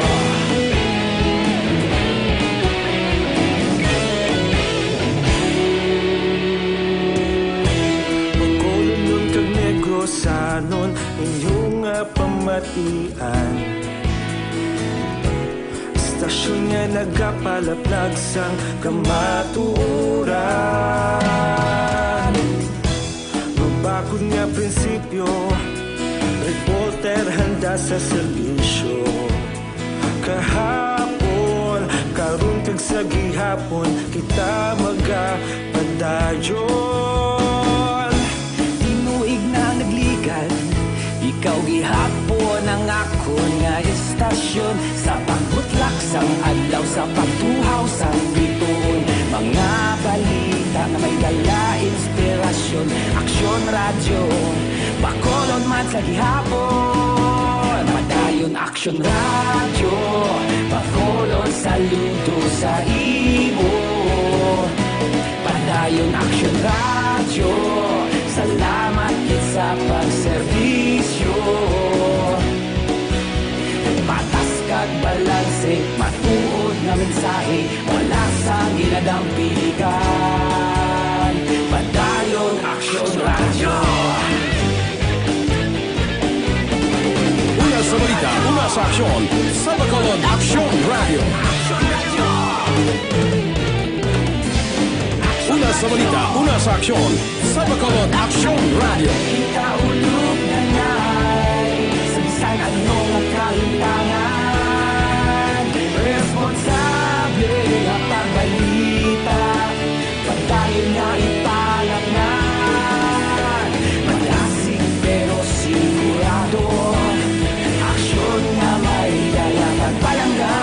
Bacolodnon kag Negrosanon, inyo nga pamatian. Istasyon nga nagapalaplag sang kamatuoran. Mabakod nga prinsipyo, reporter handa sa serbisyo. Kahapon, karon kag sa gihapon, kita magapadayon. Tinuig na nagligan, ikaw gihapon ang akon nga istasyon. Sa pagbutlak sang adlaw, sa pagtuhaw sang bituon, mga balita nga may dala inspirasyon. Aksyon Radyo, Bacolod man sa gihapon. Padayon Aksyon Radyo, Bacolod, saludo sa imo. Padayon Aksyon Radyo, salamat gid sa pagserbisyo. Patas kag balanse, matuod nga mensahe, wala sang ginadampigan. Padayon Aksyon Radyo. Una sa balita, una sa aksyon, sa Bacolod Aksyon Radyo. Una sa balita, una sa aksyon, sa Bacolod Aksyon Radyo. Kita ulog na ngay, sa bisan ano nga kalimtangan, responsable nga pagbalita. Padayon nga ipalapngan, malasig pero sigurado. Aksyon nga may dala kag palangga.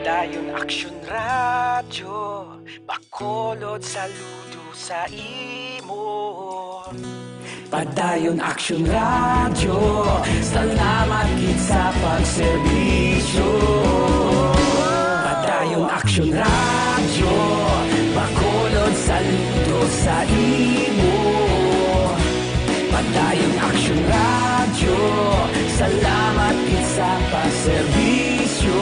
Padayon Aksyon Radyo, Bacolod, saludo sa imo. Padayon Aksyon Radyo, salamat gid sa pagserbisyo. Padayon Aksyon Radyo, Bacolod, saludo sa imo. Padayon Aksyon Radyo, salamat gid sa pagserbisyo.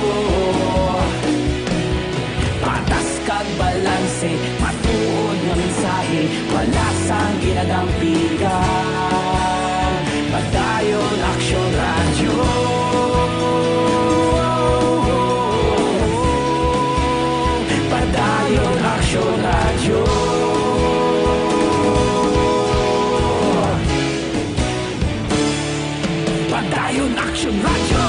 Patas kag balanse, matuod nga mensahe, wala sang ginadampigan. Padayon Aksyon Radyo. Padayon Aksyon Radyo. Padayon Aksyon Radyo.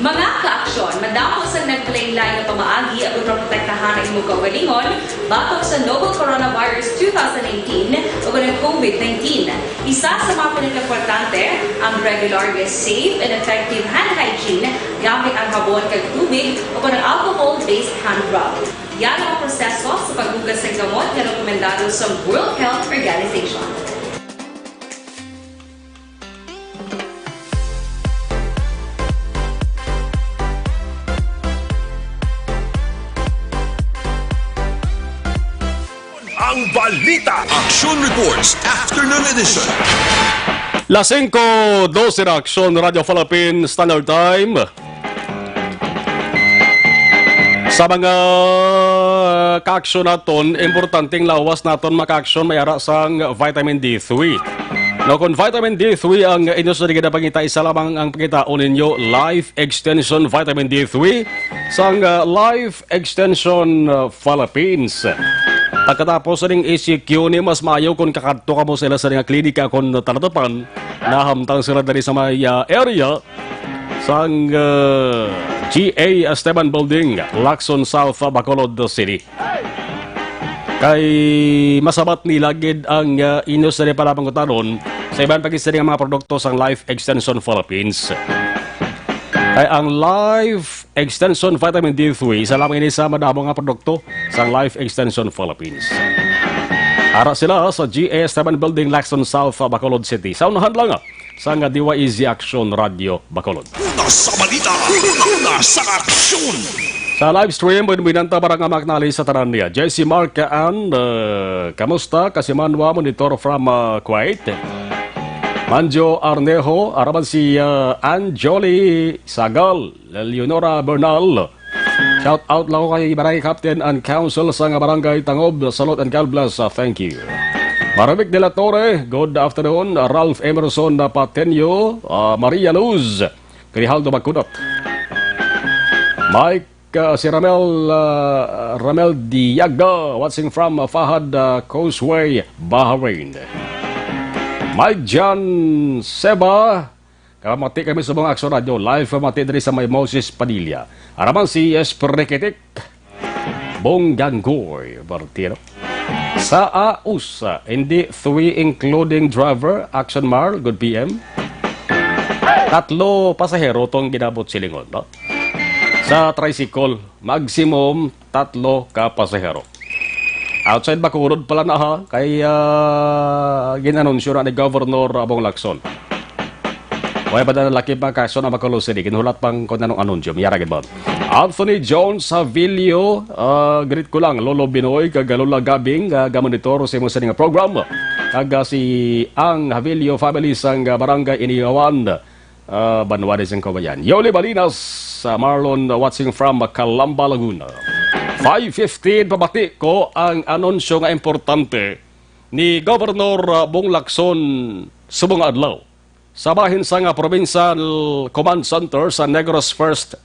Mga kaaksyon, madamo sang naglain-lain nga pamaagi aron maprotektahan Ang imo kaugalingon batok sa novel coronavirus two thousand nineteen o ang COVID nineteen. Isa sa mga pinakaimportante, ang regular nga safe and effective hand hygiene gamit ang habon kag tubig o ang alcohol-based hand rub. Yan ang proseso sa paghugas sa gamot nga rekomendado sa World Health Organization. Ang balita. Action Reports, Afternoon Edition. Las singko dose na Aksyon Radio Philippines Standard Time. Sa mga kaaksyon naton, importanteng lawas naton makaaksyon may ara sang vitamin D three. No, kung vitamin D three ang inyo sa gid pangita, isa lamang ang pangitaon ninyo, Life Extension Vitamin D three sang uh, Life Extension uh, Philippines. Pagkatapos sa ning E C Q ni, mas maayo kung kakadto ka mo sila sa nga klinika kung talatapan nahamtang sila dali sa may uh, area sang uh, G A Esteban Building, Lacson South, Bacolod City. Kay masabat nila gid ang uh, inyo sa pala pangutanon sa iban pa gid sini nga mga produkto sang Life Extension Philippines. Kay ang Life Extension Vitamin D three, isa lamang ini sa madamo nga produkto sang Life Extension Philippines. Ara sila sa G A Esteban Building, Lacson South, Bacolod City. Sa unahan lang, sa nga D Y E Z Action Radio Bacolod. Una sa balita, una sa aksyon. Sa live stream, buenbuenanta para nga maknali sa tanan niya. J C Mark and uh, kamusta? Kasimanwa, monitor from uh, Kuwait. Manjo Arnejo, araman si uh, Anjoli Sagal, Leonora Bernal. Shout out lang ko kay Barangay Captain and Council sa nga Barangay Tangob. Salute and God bless. Uh, thank you. Maravik de la Torre, good afternoon. Ralph Emerson Patenio, uh, Maria Luz, Grijaldo Magkunot. Mike, uh, si Ramel, uh, Ramel Diaga, watching from uh, Fahad uh, Causeway, Bahrain. Mike John Seba, kapamati kami sa mga Aksyon Radyo. Live pamati diri sa may Moses Padilla. Araman si Esper Reketik, Bonggangoy Bartiro. Sa aus, hindi three including driver, Action Mar, good P M. Tatlo pasahero tong ginabot silingon, no? Sa tricycle, maximum tatlo ka pasahero. Outside Bacolod pala na ha, kay ah, ginanunsyo na ni Governor Bong Lacson. Way pa na lakip ang kaso na Bacolod City. Ginhulat pang kung anong anunsyo. Miyara gid ba? Anthony Jones Havilio, ah, greet ko lang, Lolo Binoy, kag Lola Gabing, ah, gamonitor sa imo sining program. Kag ah, si ang Havilio family sang ah, Barangay Inigawan, ah, Banwa de Singkawayan. Yoli Balinas, ah, Marlon, ah, watching from Calamba, Laguna. Five fifteen, pabati ko ang anunsyo nga importante ni Governor ah, Bong Lacson subong nga adlaw sa bahin sang Provincial Command Center sa Negros First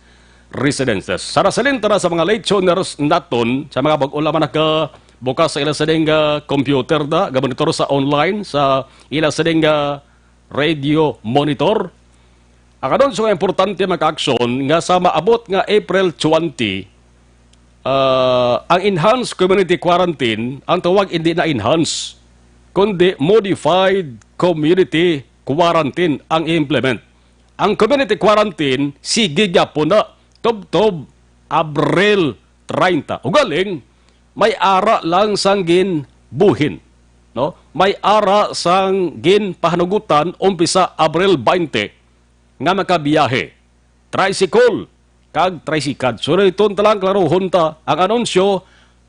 Residences. Sa nasalinta na sa mga late tuners naton, sa mga bag-o lamang nakabukas sa ila sining ah, computer na, gamonitor sa online, sa ila sining ah, radio monitor. Ang anunso nga importante, mga kaaksyon, nga sa maabot nga April twenty, ah, ang enhanced community quarantine, ang tawag hindi na enhanced, kundi modified community quarantine ang i-implement. Ang community quarantine, sige gyapon na, tubtob Abril treinta. Ugaling, may ara lang sang ginbuhin, no? May ara sang ginpahanugutan umpisa Abril twenty nga makabiyahe. Tricycle kag tricycad. So, iton ta lang, klarohon ta ang anunsyo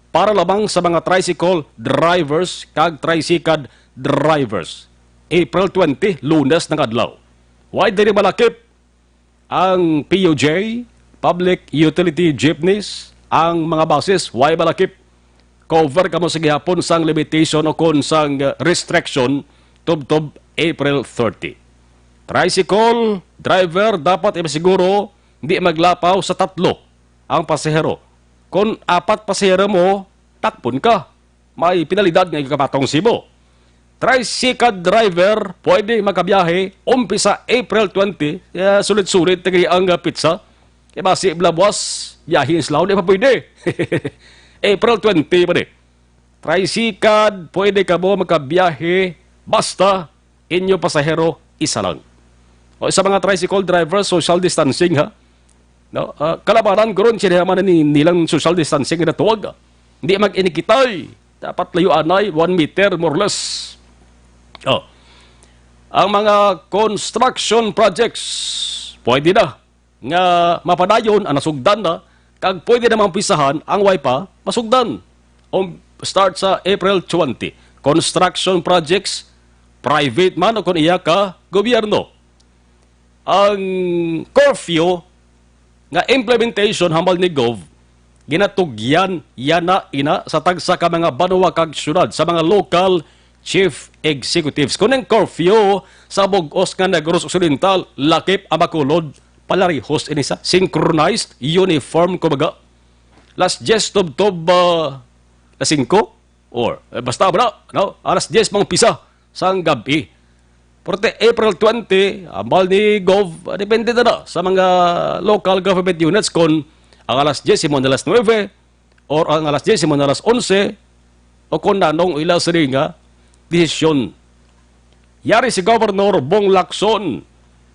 para lamang sa mga tricycle drivers kag tricycad drivers. April twenty, Lunes ng adlaw. Why diri malakip? Ang P U J, public utility jeepneys, ang mga buses, way malakip. Cover kamo sa gihapon sang limitation o kon sang restriction tubtob April thirty. Tricycle driver dapat ipasiguro di maglapaw sa tatlo ang pasahero. Kon apat pasahero mo, takpon ka. May penalidad nga ikapatong sibo. Tricycle driver pwede makabiyahe umpisa April twenty, eh, sulit-sulit na gani ang, ah, pitsa. Kay basi bala buwas, biyahe sila, di pa pwede. April twenty pa ni. Tricycad, pwede kamo makabiyahe basta inyo pasahero isa lang. O sa mga tricycle driver, social distancing, ha? No? Ah, kalabanan ko ron, sila man ni nilang social distancing na tuwag. Hindi mag-inikitay. Dapat layo anay, one meter, more or less. Oh. Ang mga construction projects, pwede na nga mapadayon ang nasugdan na, kag pwede na maumpisahan ang way pa masugdan. Um, start sa April twenty. Construction projects, private man o kung iya ka gobyerno. Ang curfew nga implementation hambal ni Gov, ginatugyan yana ina sa tagsa ka mga banwa kag syudad sa mga local chief executives. Kung ang curfew sa bug-os nga Negros Occidental, lakip ang Bacolod, palarihos ini sa synchronized, uniform, kumbaga. Alas diyes tubtob, ah, alas singko, or, eh, basta wala, no? Alas diyes mang pisa sang gab-i. Porte April twenty, ambal ni Gov, ah, depende na, na sa mga local government units kung ang alas diyes imo na alas nuebe or ang alas diyes imo na alas onse o kung nanong ila sini nga desisyon. Yari si Governor Bong Lacson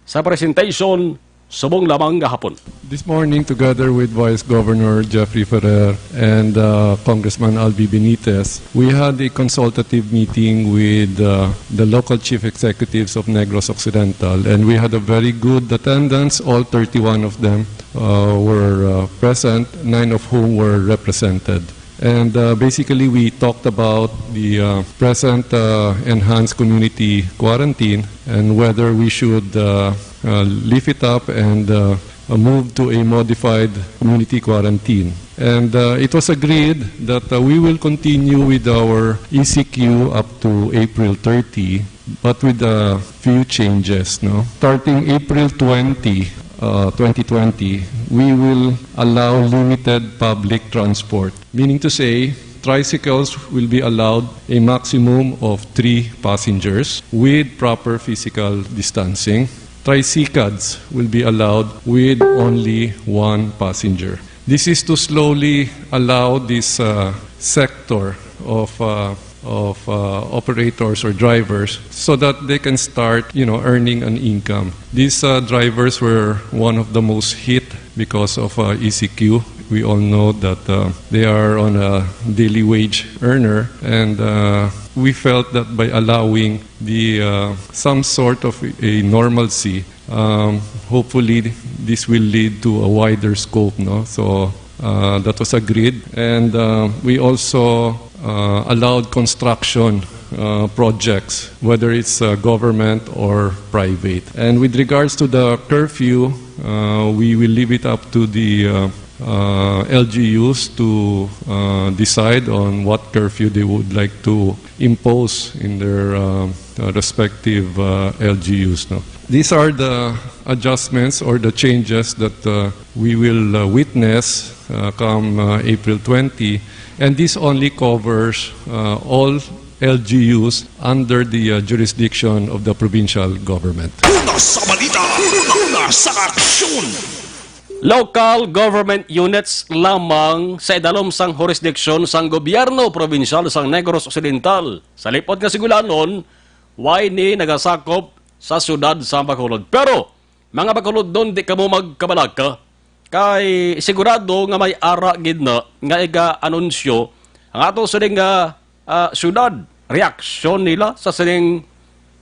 sa presentation subong lamang nga hapon. This morning, together with Vice Governor Jeffrey Ferrer and, uh, Congressman Albi Benitez, we had a consultative meeting with, uh, the local chief executives of Negros Occidental, and we had a very good attendance. All thirty-one of them, uh, were, uh, present, nine of whom were represented. And, uh, basically, we talked about the, uh, present, uh, enhanced community quarantine and whether we should, uh, uh, lift it up and, uh, uh, move to a modified community quarantine. And, uh, it was agreed that, uh, we will continue with our E C Q up to April thirty, but with a few changes, no? Starting April twenty, uh, twenty twenty, we will allow limited public transport, meaning to say, tricycles will be allowed a maximum of three passengers with proper physical distancing. Tricycads will be allowed with only one passenger. This is to slowly allow this, uh, sector of, uh, of, uh, operators or drivers so that they can start, you know, earning an income. These, uh, drivers were one of the most hit because of, uh, E C Q. We all know that, uh, they are on a daily wage earner, and, uh, we felt that by allowing the, uh, some sort of a normalcy, um, hopefully this will lead to a wider scope, no? So, uh, that was agreed, and, uh, we also, uh, allowed construction, uh, projects, whether it's, uh, government or private. And with regards to the curfew, uh, we will leave it up to the, uh, uh, L G Us to, uh, decide on what curfew they would like to impose in their, uh, uh, respective, uh, L G Us, no? These are the adjustments or the changes that, uh, we will, uh, witness, uh, come, uh, April twenty, and this only covers, uh, all L G Us under the, uh, jurisdiction of the provincial government. Una sa balita, una sa aksyon. Local government units lamang sa idalom sang jurisdiction sang gobyerno probinsyal sang Negros Occidental. Sa lipot nga singulanon, way ni nagasakop sa siyudad sa Bacolod. Pero, mga Bacolodnon, di kamo magkabalaka. Kay sigurado nga may ara gid na nga iga-anunsyo ang ato sining nga, ah, siyudad. Reaksyon nila sa sining,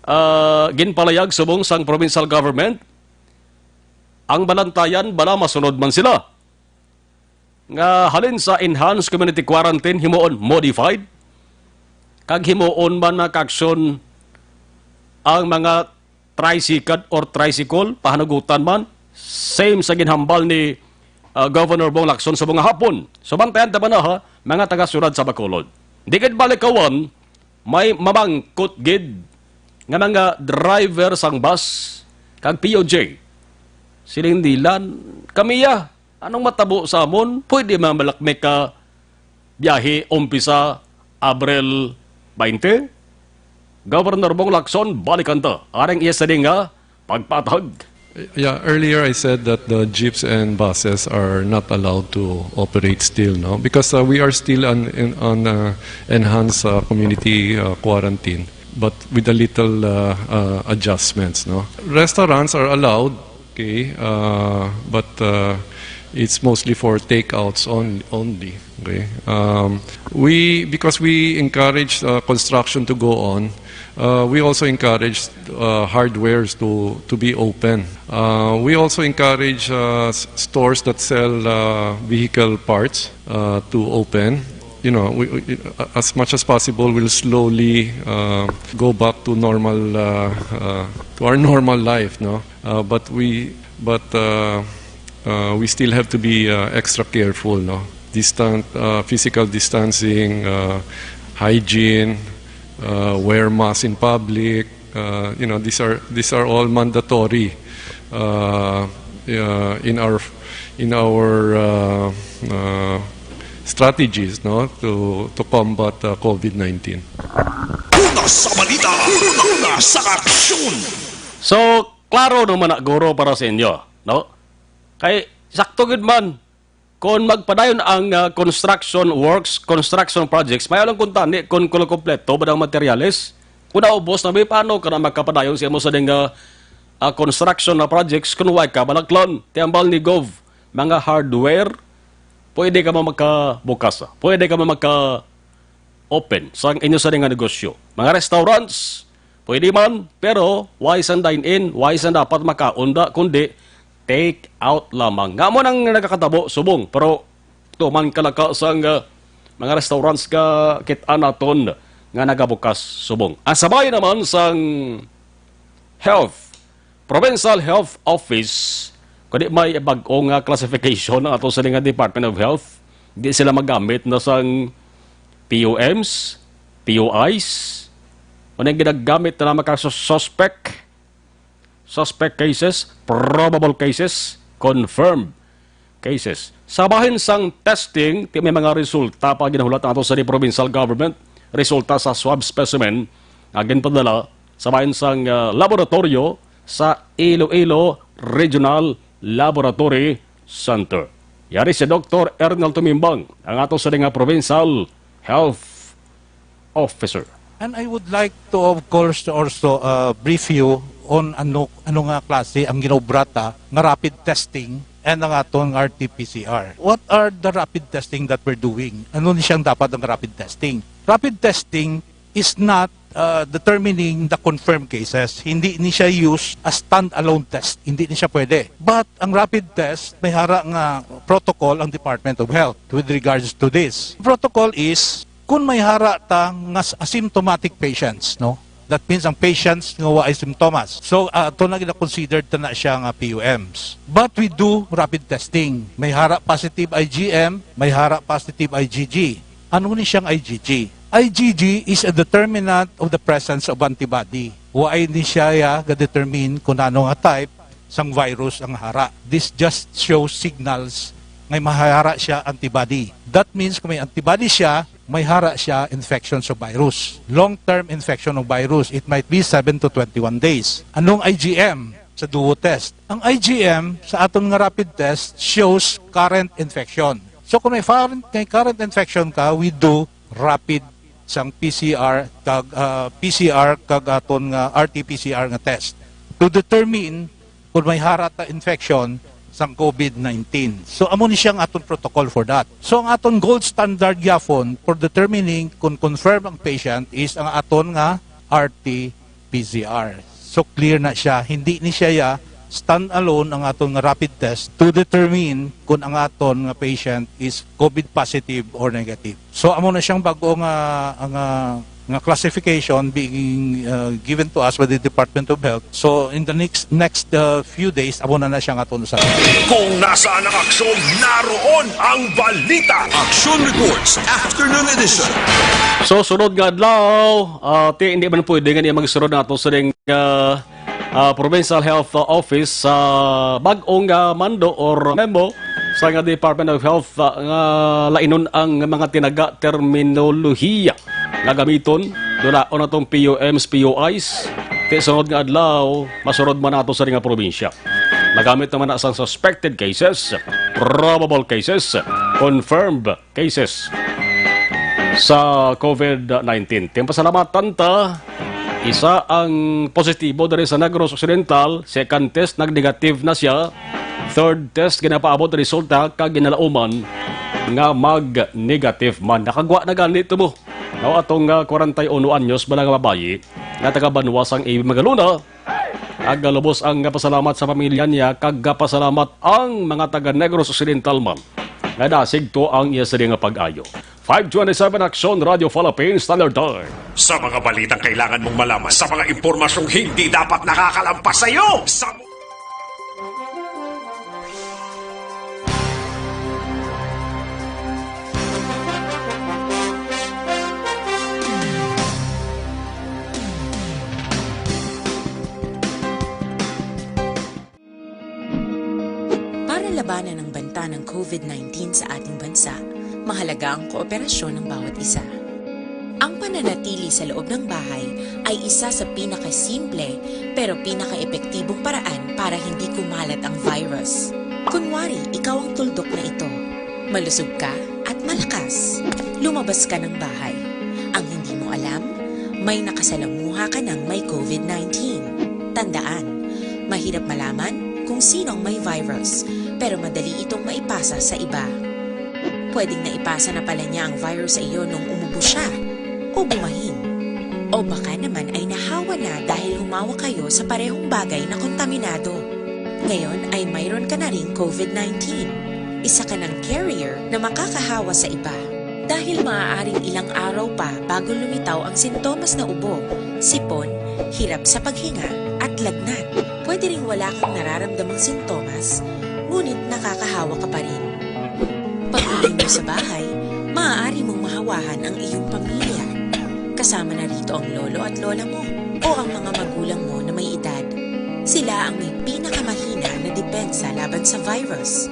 ah, ginpalayag subong sang provincial government. Ang balantayan, bala masunod man sila nga halin sa enhanced community quarantine himuon modified, kag himuon man na kaaksyon ang mga tricycad or tricycle, pahanugutan man, same sa ginhambal ni, ah, Governor Bong Lacson sa mga hapon. So, bantayan ta ba na, ha, mga taga-siyudad sa Bacolod? Di gid balikawan, may mamangkot gid nga mga driver sang bus kag P U J. Siling nila, "Kami ya, anong matabo sa amon? Pwede man balak mi ka biyahe umpisa Abril twenty?" Governor Bong Lacson, balikan ta. Aring iya sini nga pagpatag. Yeah, earlier I said that the jeeps and buses are not allowed to operate still, no? Because uh, we are still on, in, on uh, enhanced uh, community uh, quarantine, but with a little uh, uh, adjustments, no? Restaurants are allowed, okay, uh, but uh, it's mostly for takeouts on, only, okay? Um, we, because we encourage uh, construction to go on, uh, we also encourage uh, hardwares to, to be open. Uh, we also encourage uh, s- stores that sell uh, vehicle parts uh, to open. You know, we, we, as much as possible, we'll slowly uh, go back to normal, uh, uh, to our normal life, no? Uh, but we, but uh, uh, we still have to be uh, extra careful, no? Distant, uh, physical distancing, uh, hygiene, uh, wear mask in public. Uh, you know, these are these are all mandatory uh, uh, in our in our uh, uh, strategies, no, to to combat uh, COVID nineteen. Una sa balita, una sa aksyon. So, klaro naman na guro para sa inyo, no? Kay sakto gid man kung magpadayon ang ah, construction works, construction projects, may lang kuntani kung kulang kompleto ba ang materyales? Kung naubos na, may paano ka na magkapadayon sa imo sa ding ah, ah, construction na projects kung way ka balaklon? Tiambal ni Gov, mga hardware, pwede ka man magkabukas, ah. Pwede ka man magka open sa inyo sa nga negosyo. Mga restaurants, pwede man, pero why sang dine-in, why sang dapat makaunda, kundi take out lamang. Nga mo nang nagakatabo subong, pero tuman kalaka sang ah, mga restaurants ka kit-an naton nga nagabukas subong. Ang sabay naman sang health, Provincial Health Office, kundi may bag-o nga classification ang ato sa nga Department of Health. Di sila magamit na sang P U Ms, P U Is, o nang ginagamit na maka suspect, suspect cases, probable cases, confirmed cases. Sa bahin sang testing, ti may mga resulta pa ginahulat ato sa di provincial government, resulta sa swab specimen nga ginpadala sa bahin sang ah, laboratoryo sa Iloilo Regional Laboratory Center. Yari si Doktor Ernel Tumimbang, ang ato sa nga provincial health officer. And I would like to, of course, also uh, brief you on ano ano nga klase ang ginobrata nga rapid testing and ang aton R T P C R. What are the rapid testing that we're doing? Ano ni siyang dapat ang rapid testing? Rapid testing is not uh, determining the confirmed cases. Hindi ni siya use as standalone test. Hindi ni siya pwede. But ang rapid test, may hara nga protocol ang Department of Health with regards to this. Protocol is kung may hara ta nga s- asymptomatic patients, no? That means ang patients nga wa ay simptomas. So, uh, ato na gina-considered ta na siya nga P U Ms. But we do rapid testing. May hara positive I G M, may hara positive I G G. Ano ni siyang I G G? I G G is a determinant of the presence of antibody. Wa ay ni siya ya ga-determine kung ano nga type sang virus ang hara. This just shows signals nga mahara siya antibody. That means kung may antibody siya, may hara siya infection sa virus. Long-term infection ng virus, it might be seven to twenty-one days. Anong I G M sa duo test? Ang I G M sa aton nga rapid test shows current infection. So kung may current, may current infection ka, we do rapid sang P C R kag ah, P C R kag aton nga R T P C R nga test to determine kung may hara ta infection sang COVID nineteen. So amo ni siya ang aton protocol for that. So ang aton gold standard gyapon for determining kung confirm ang patient is ang aton nga R T P C R. So clear na siya. Hindi ni siya ya stand alone ang aton nga rapid test to determine kung ang aton nga patient is COVID positive or negative. So amo na siyang bag-o nga nga nga classification being uh, given to us by the Department of Health. So in the next next uh, few days, amo na na siya nga aton sa Kung nasaan ang aksyon, naroon ang balita. Action Reports, Afternoon Edition. So, sunod nga adlaw, ah, ti, hindi man pwede nga niya magsunod nato sa ding, ah, ah, Provincial Health Office sa bag-ong ah, mando or memo sa nga Department of Health ah, nga lainon ang mga tinaga terminolohiya nga gamiton, dunaon natong P U Ms, P U Is. Ti sunod nga adlaw, masunod man nato sa ding nga probinsya. Nagamit naman na sang suspected cases, probable cases, confirmed cases sa COVID nineteen. Tiyan pasalamatan ta, isa ang positibo diri sa Negros Occidental, second test nag-negative na siya, third test ginapaabot resulta kag ginalauman nga mag-negative man. Nakagwa na gani to mo. Now, atong, ah, kwarenta y uno anyos bala nga babayi nga taga Banwa sang A B Magalona, ag lubos ang pasalamat sa pamilya niya, kag pasalamat ang mga taga Negros Occidental man nga dasig to ang iya sini nga pag-ayo. Five twenty-seven Aksyon Radio Philippines Standard Time. Sa mga balitang kailangan mong malaman, sa mga impormasyong hindi dapat nakakalampas sa iyo, sa Para labanan ang banta ng COVID nineteen sa ating bansa, mahalaga ang kooperasyon ng bawat isa. Ang pananatili sa loob ng bahay ay isa sa pinakasimple pero pinakaepektibong paraan para hindi kumalat ang virus. Kunwari, ikaw ang tuldok na ito. Malusog ka at malakas. Lumabas ka ng bahay. Ang hindi mo alam, may nakasalamuha ka ng may COVID nineteen. Tandaan, mahirap malaman kung sino ang may virus, pero madali itong maipasa sa iba. Pwedeng naipasa na pala niya ang virus sa iyo nung umubo siya o bumahin. O baka naman ay nahawa na dahil humawak kayo sa parehong bagay na kontaminado. Ngayon ay mayroon ka na ring COVID nineteen. Isa ka ng carrier na makakahawa sa iba. Dahil maaaring ilang araw pa bago lumitaw ang sintomas na ubo, sipon, hirap sa paghinga, at lagnat. Pwede ring wala kang nararamdamang sintomas, ngunit nakakahawa ka pa rin. Pag-uwi mo sa bahay, maaari mong mahawahan ang iyong pamilya. Kasama na rito ang lolo at lola mo o ang mga magulang mo na may edad. Sila ang may pinakamahina na depensa laban sa virus.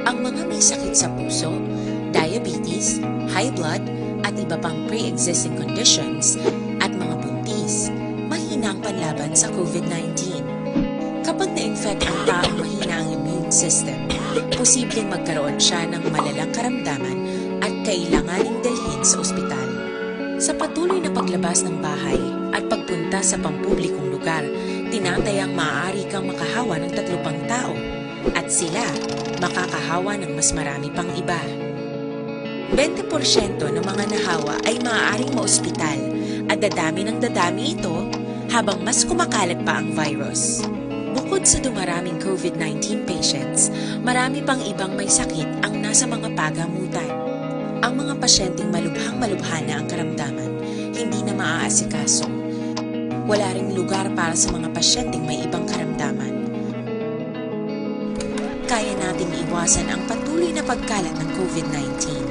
Ang mga may sakit sa puso, diabetes, high blood, at iba pang pre-existing conditions, at mga buntis, mahina ang panlaban sa COVID nineteen. Kapag na-infect ang taong mahina ang immune system, posibleng magkaroon siya ng malalang karamdaman at kailanganing dalhin sa ospital. Sa patuloy na paglabas ng bahay at pagpunta sa pampublikong lugar, tinatayang maaari kang makahawa ng tatlo pang tao at sila makakahawa ng mas marami pang iba. Twenty porsyento ng mga nahawa ay maaaring maospital at dadami ng dadami ito habang mas kumakalat pa ang virus. Bukod sa dumaraming COVID nineteen patients, marami pang ibang may sakit ang nasa mga pagamutan. Ang mga pasyenteng malubhang-malubha na ang karamdaman, hindi na maaasikaso. Wala ring lugar para sa mga pasyenteng may ibang karamdaman. Kaya nating iwasan ang patuloy na pagkalat ng COVID nineteen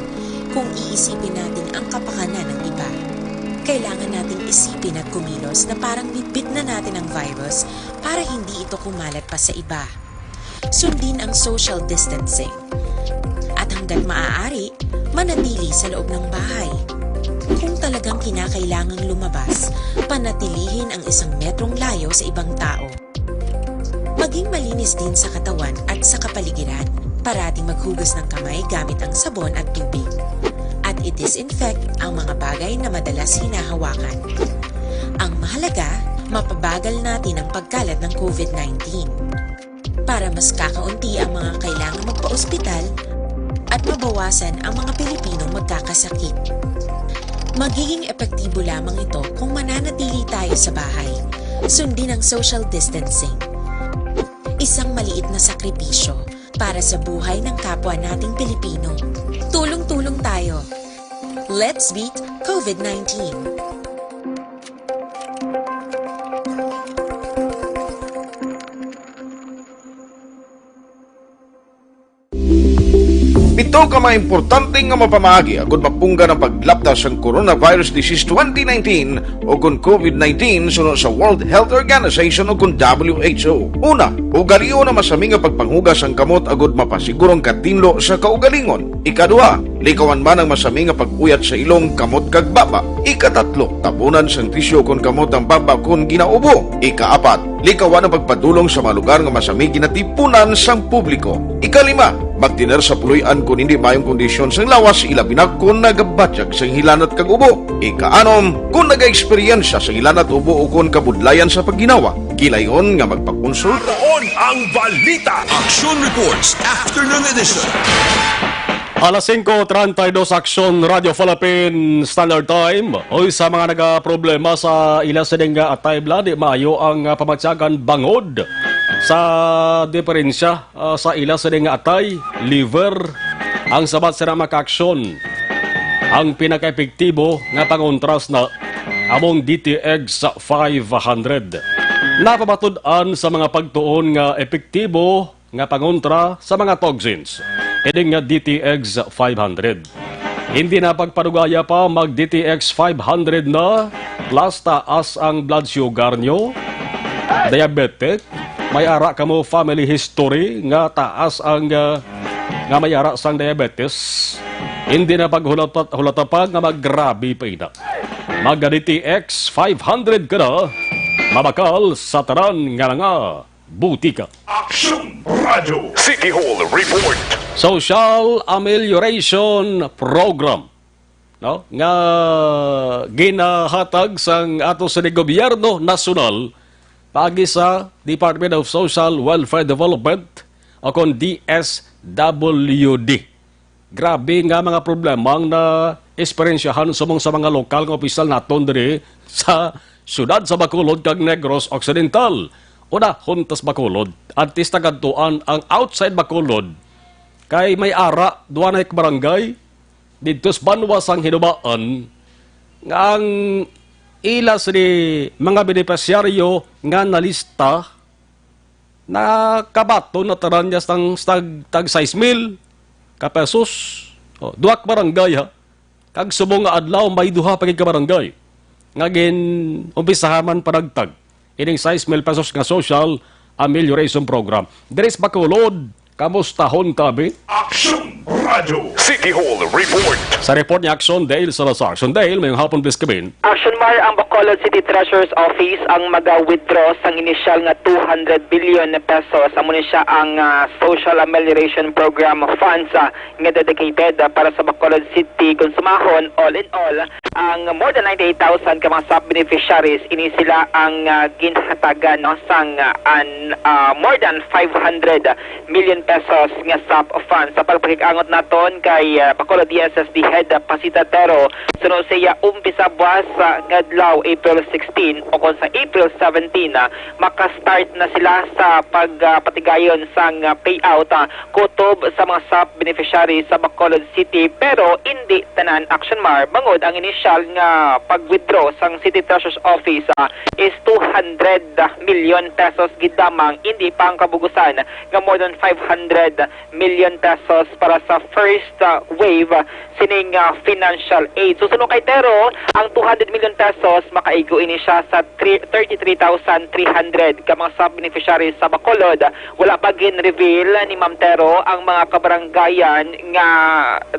kung iisipin natin ang kapakanan ng iba. Kailangan nating isipin at kumilos na parang bitbit na natin ang virus para hindi ito kumalat pa sa iba. Sundin ang social distancing. At hanggat maaari, manatili sa loob ng bahay. Kung talagang kinakailangang lumabas, panatilihin ang isang metrong layo sa ibang tao. Maging malinis din sa katawan at sa kapaligiran. Parating maghugas ng kamay gamit ang sabon at tubig. At i-disinfect ang mga bagay na madalas hinahawakan. Ang mahalaga, mapabagal natin ang pagkalat ng COVID nineteen. Para mas kakaunti ang mga kailangang magpa-ospital at mabawasan ang mga Pilipinong magkakasakit. Magiging epektibo lamang ito kung mananatili tayo sa bahay. Sundin ang social distancing. Isang maliit na sakripisyo para sa buhay ng kapwa nating Pilipino. Tulong-tulong tayo. Let's beat COVID nineteen. Pito ka mga importante nga mapamaagi agud mapunggan ang paglapta sang coronavirus disease twenty nineteen o kon COVID nineteen suno sa World Health Organization o kon W H O. Una, ugalion ang masami nga pagpanghugas sang kamot agud mapasiguro ang katinlo sa kaugalingon. Ikaduha, likawan man ang masami nga pag-uyat sa ilong, kamot kag baba. Ikatatlo, tabunan sang tisyu kon kamot ang baba kon ginaubo. Ikaapat, likawan ang pagpadulong sa mga lugar nga masami ginatipunan sang publiko. Ikalima, magtener sa puloy-an kon hindi maayong kondisyon sang lawas, ilabi na kon nagabatyag sang hilanat kag ubo. Ikaanom, kon nagaeksperyensya sang hilanat, ubo o kon kabudlayan sa pagginawa, gilayon nga magpakonsulta. Tuon ang balita. Action Reports, Afternoon Edition. Alas singko treinta y dos, Aksyon Radio Philippine Standard Time. Oy, sa mga nagaproblema sa ila sining nga atay, bala, di maayo ang, ah, pamatyagan bangod sa diferensya, ah, sa ila sining nga atay, liver, ang sabat sina makaaksyon. Ang pinakaepektibo nga pangontras na among D T X five hundred. Napamatud-an sa mga pagtuon nga epektibo nga pangontra sa mga toxins, ini nga D T X five hundred. Hindi na pagpadugaya pa, mag D T X five hundred na, plus taas ang blood sugar nyo, diabetic, may ara kamo family history nga taas ang, ah, nga may ara sang diabetes, hindi na paghulata, hulata pa nga magrabi pa ina. Mag D T X five hundred ka na, mabakal sa tanan nga mga butika. Action Radio City Hall Report. Social Amelioration Program, no, nga ginahatag sang ato sa gobyerno nasyonal paagi sa Department of Social Welfare Development o kon D S W D. Grabe nga mga problema ang na-eksperyensyahan subong sa mga lokal nga opisyal naton diri sa siyudad sa Bacolod kag Negros Occidental. Una, huntas Bacolod. Antes na kadtuan ang outside Bacolod, kay may ara, duha na ka barangay didto sa banwa sang Hinubaan nga ang ila sini mga benepisyaryo nga nalista, nakabaton na tanan niya sang tag, tag sais mil ka pesos. O, duha ka barangay, ha. Kag subong nga adlaw, may duha pa gid ka barangay nga gin-umpisahan man panagtag ining sais mil pesos nga social amelioration program. Diri sa Bacolod, kamustahon kami. Action Radio City Hall Report. Sa report ni Action Dale Salazar. Action Dale, mayong hapon, please, kabin. Action Mar, ang Bacolod City Treasurer's Office ang maga-withdraw sang inisyal nga two hundred billion pesos. Amo ni siya ang, ah, Social Amelioration Program funds, ah, nga dedicated, ah, para sa Bacolod City. Kung sumahon, all in all, ang more than ninety-eight thousand ka mga sap beneficiaries, ini sila ang, ah, ginhatagan, no, sang, ah, an, ah, more than five hundred million pesos nga sap funds. Sa pagpakig-angot naton kay, ah, Bacolod D S S D Head, ah, Pasita Tero, suno siya, umpisa buwas, ah, nga adlaw, April sixteen, o kon sa April seventeen, ah, maka-start na sila sa pag, ah, patigayon sang, ah, payout, ah, kutob sa mga sap beneficiaries sa Bacolod City, pero indi tanan, Action Mar, bangod ang inisyal nga pag-withdraw sang City Treasurer's Office, ah, is two hundred million pesos gid lamang, indi pa ang kabugusan nga more than five hundred million pesos para sa first, ah, wave, ah, sining, ah, financial aid. So, suno kay Tero, ang two hundred million pesos, makaigo ini siya sa three, thirty-three thousand three hundred ka mga sap beneficiaries sa Bacolod. Wala pa gin-reveal ni Ma'am Tero ang mga kabarangayan nga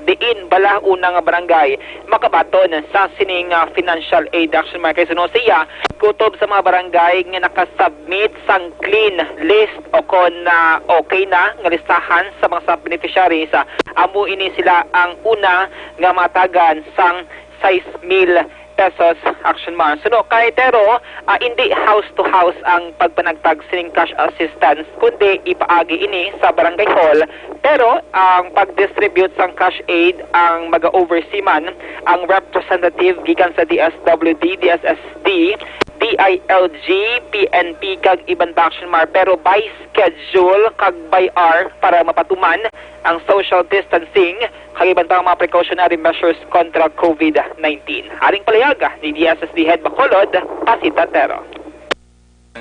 diin bala una nga barangay makabaton sa sining, ah, financial aid, Action Mar, kay suno siya, kutob sa mga barangay nga nakasubmit sang clean list o kon, ah, okay na nga listahan sa mga sap beneficiaries, ah, amo ini sila ang una nga matagan sang sais mil pesos, Action Mar. Suno kay Tero, ah, indi house to house ang pagpanagtag sining cash assistance, kundi ipaagi ini sa barangay hall. Pero ang pag-distribute sang cash aid ang maga-oversee man ang representative gikan sa D S W D, D S S D, D I L G, P N P, kag iban pa, Action Mar, pero by schedule kag by hour para mapatuman ang social distancing kag iban pang mga precautionary measures kontra COVID nineteen. Aring palayaga ni D S S D Head Bacolod, Pasita Tero.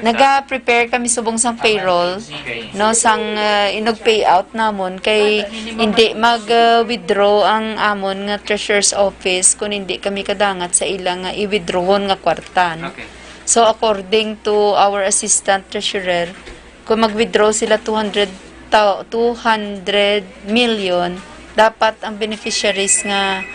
Naga-prepare kami subong sang payroll, no, sang, uh, inog payout namon kay hindi mag-withdraw ang amon nga treasurer's office kung hindi kami kadangat sa ila nga i-withdrawon nga kwarta, no? Okay. So, according to our assistant treasurer, kung mag-withdraw sila two hundred ta-, two hundred million, dapat ang beneficiaries nga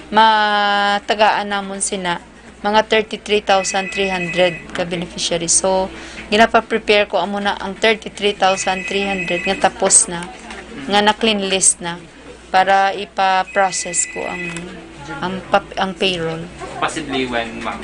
matagaan namon sina mga thirty-three thousand three hundred ka beneficiaries. So, ginapa-prepare ko amo na ang thirty-three thousand three hundred nga tapos na, nga na-clean list na para ipa-process ko ang ang pap-, ang payroll. Possibly when, ma'am?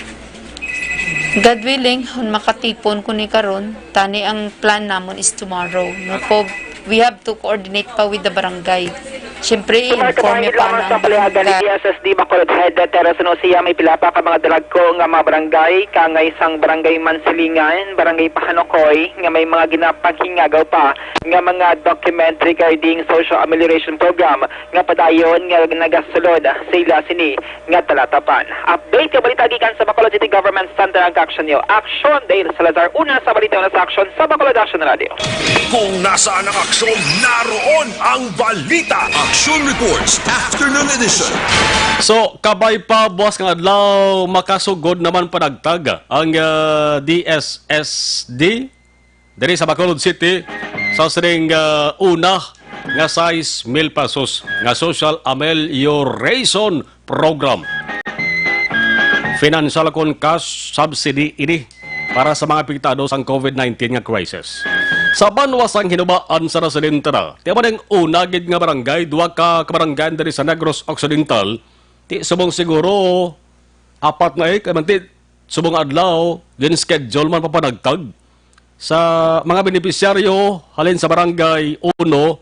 God willing, kung makatipon ko ni karon, tani ang plan namon is tomorrow. No, po, we have to coordinate pa with the barangay. Siyempre, informe pa na ang barangay. D S S D Bacolod Head Terrace Nocia, may pila pa ka mga dalagko nga mga barangay, kangay sang Barangay Mansilingan, Barangay Pahanokoy, nga may mga ginapaghingago pa nga mga document regarding social amelioration program nga padayon nga nagasulod sa ila sini nga talatapan. Update nga balita gikan sa Bacolod City Government Center ang kaaksyon niyo. Aksyon, Dale Salazar, una sa balita, una sa aksyon sa Bacolod Action Radio. Kung nasaan ang aksyon, naroon ang balita. Action Reports, Afternoon Edition. So, kabay pa buwas nga adlaw, makasugod naman panagtag ang, ah, D S S D diri sa Bacolod City sa sining, ah, una nga sais mil pesos nga social amelioration program. Financial kon cash subsidy ini para sa mga apektado sang COVID nineteen nga crisis. Sa banwa sang Hinubaan sa Residente na, ti amo ning una gid nga barangay, duha ka kabarangay diri sa Negros Occidental, ti subong siguro apat na, eh, kay man ti subong adlaw, gin-schedule man papanagtag sa mga benepisyaryo halin sa Barangay Uno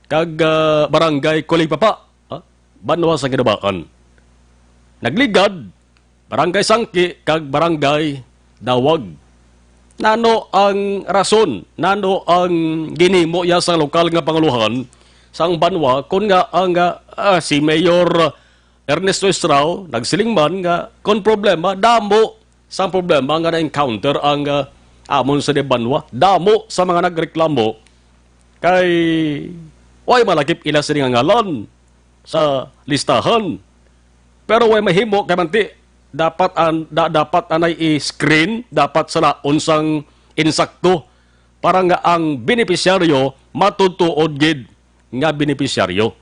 kag, ah, Barangay Kuligpapa, ah, banwa sa Hinubaan. Nagligad, Barangay Sangki kag Barangay Dawag. Nano ang rason? Nano ang ginhimo ya sa lokal nga panguluhan sang banwa, kon nga ang, ah, si Mayor Ernesto Estrao nagsiling man nga kon problema, damo sang problema nga na-encounter ang, ah, amon sa banwa. Damo sa mga nagreklamo kay way malakip ila sini nga ngalan sa listahan. Pero way mahimo kay manti dapat an-, da-, dapat anay i-screen, dapat salaon sang insakto para nga ang benepisyaryo matutuod gid nga benepisyaryo.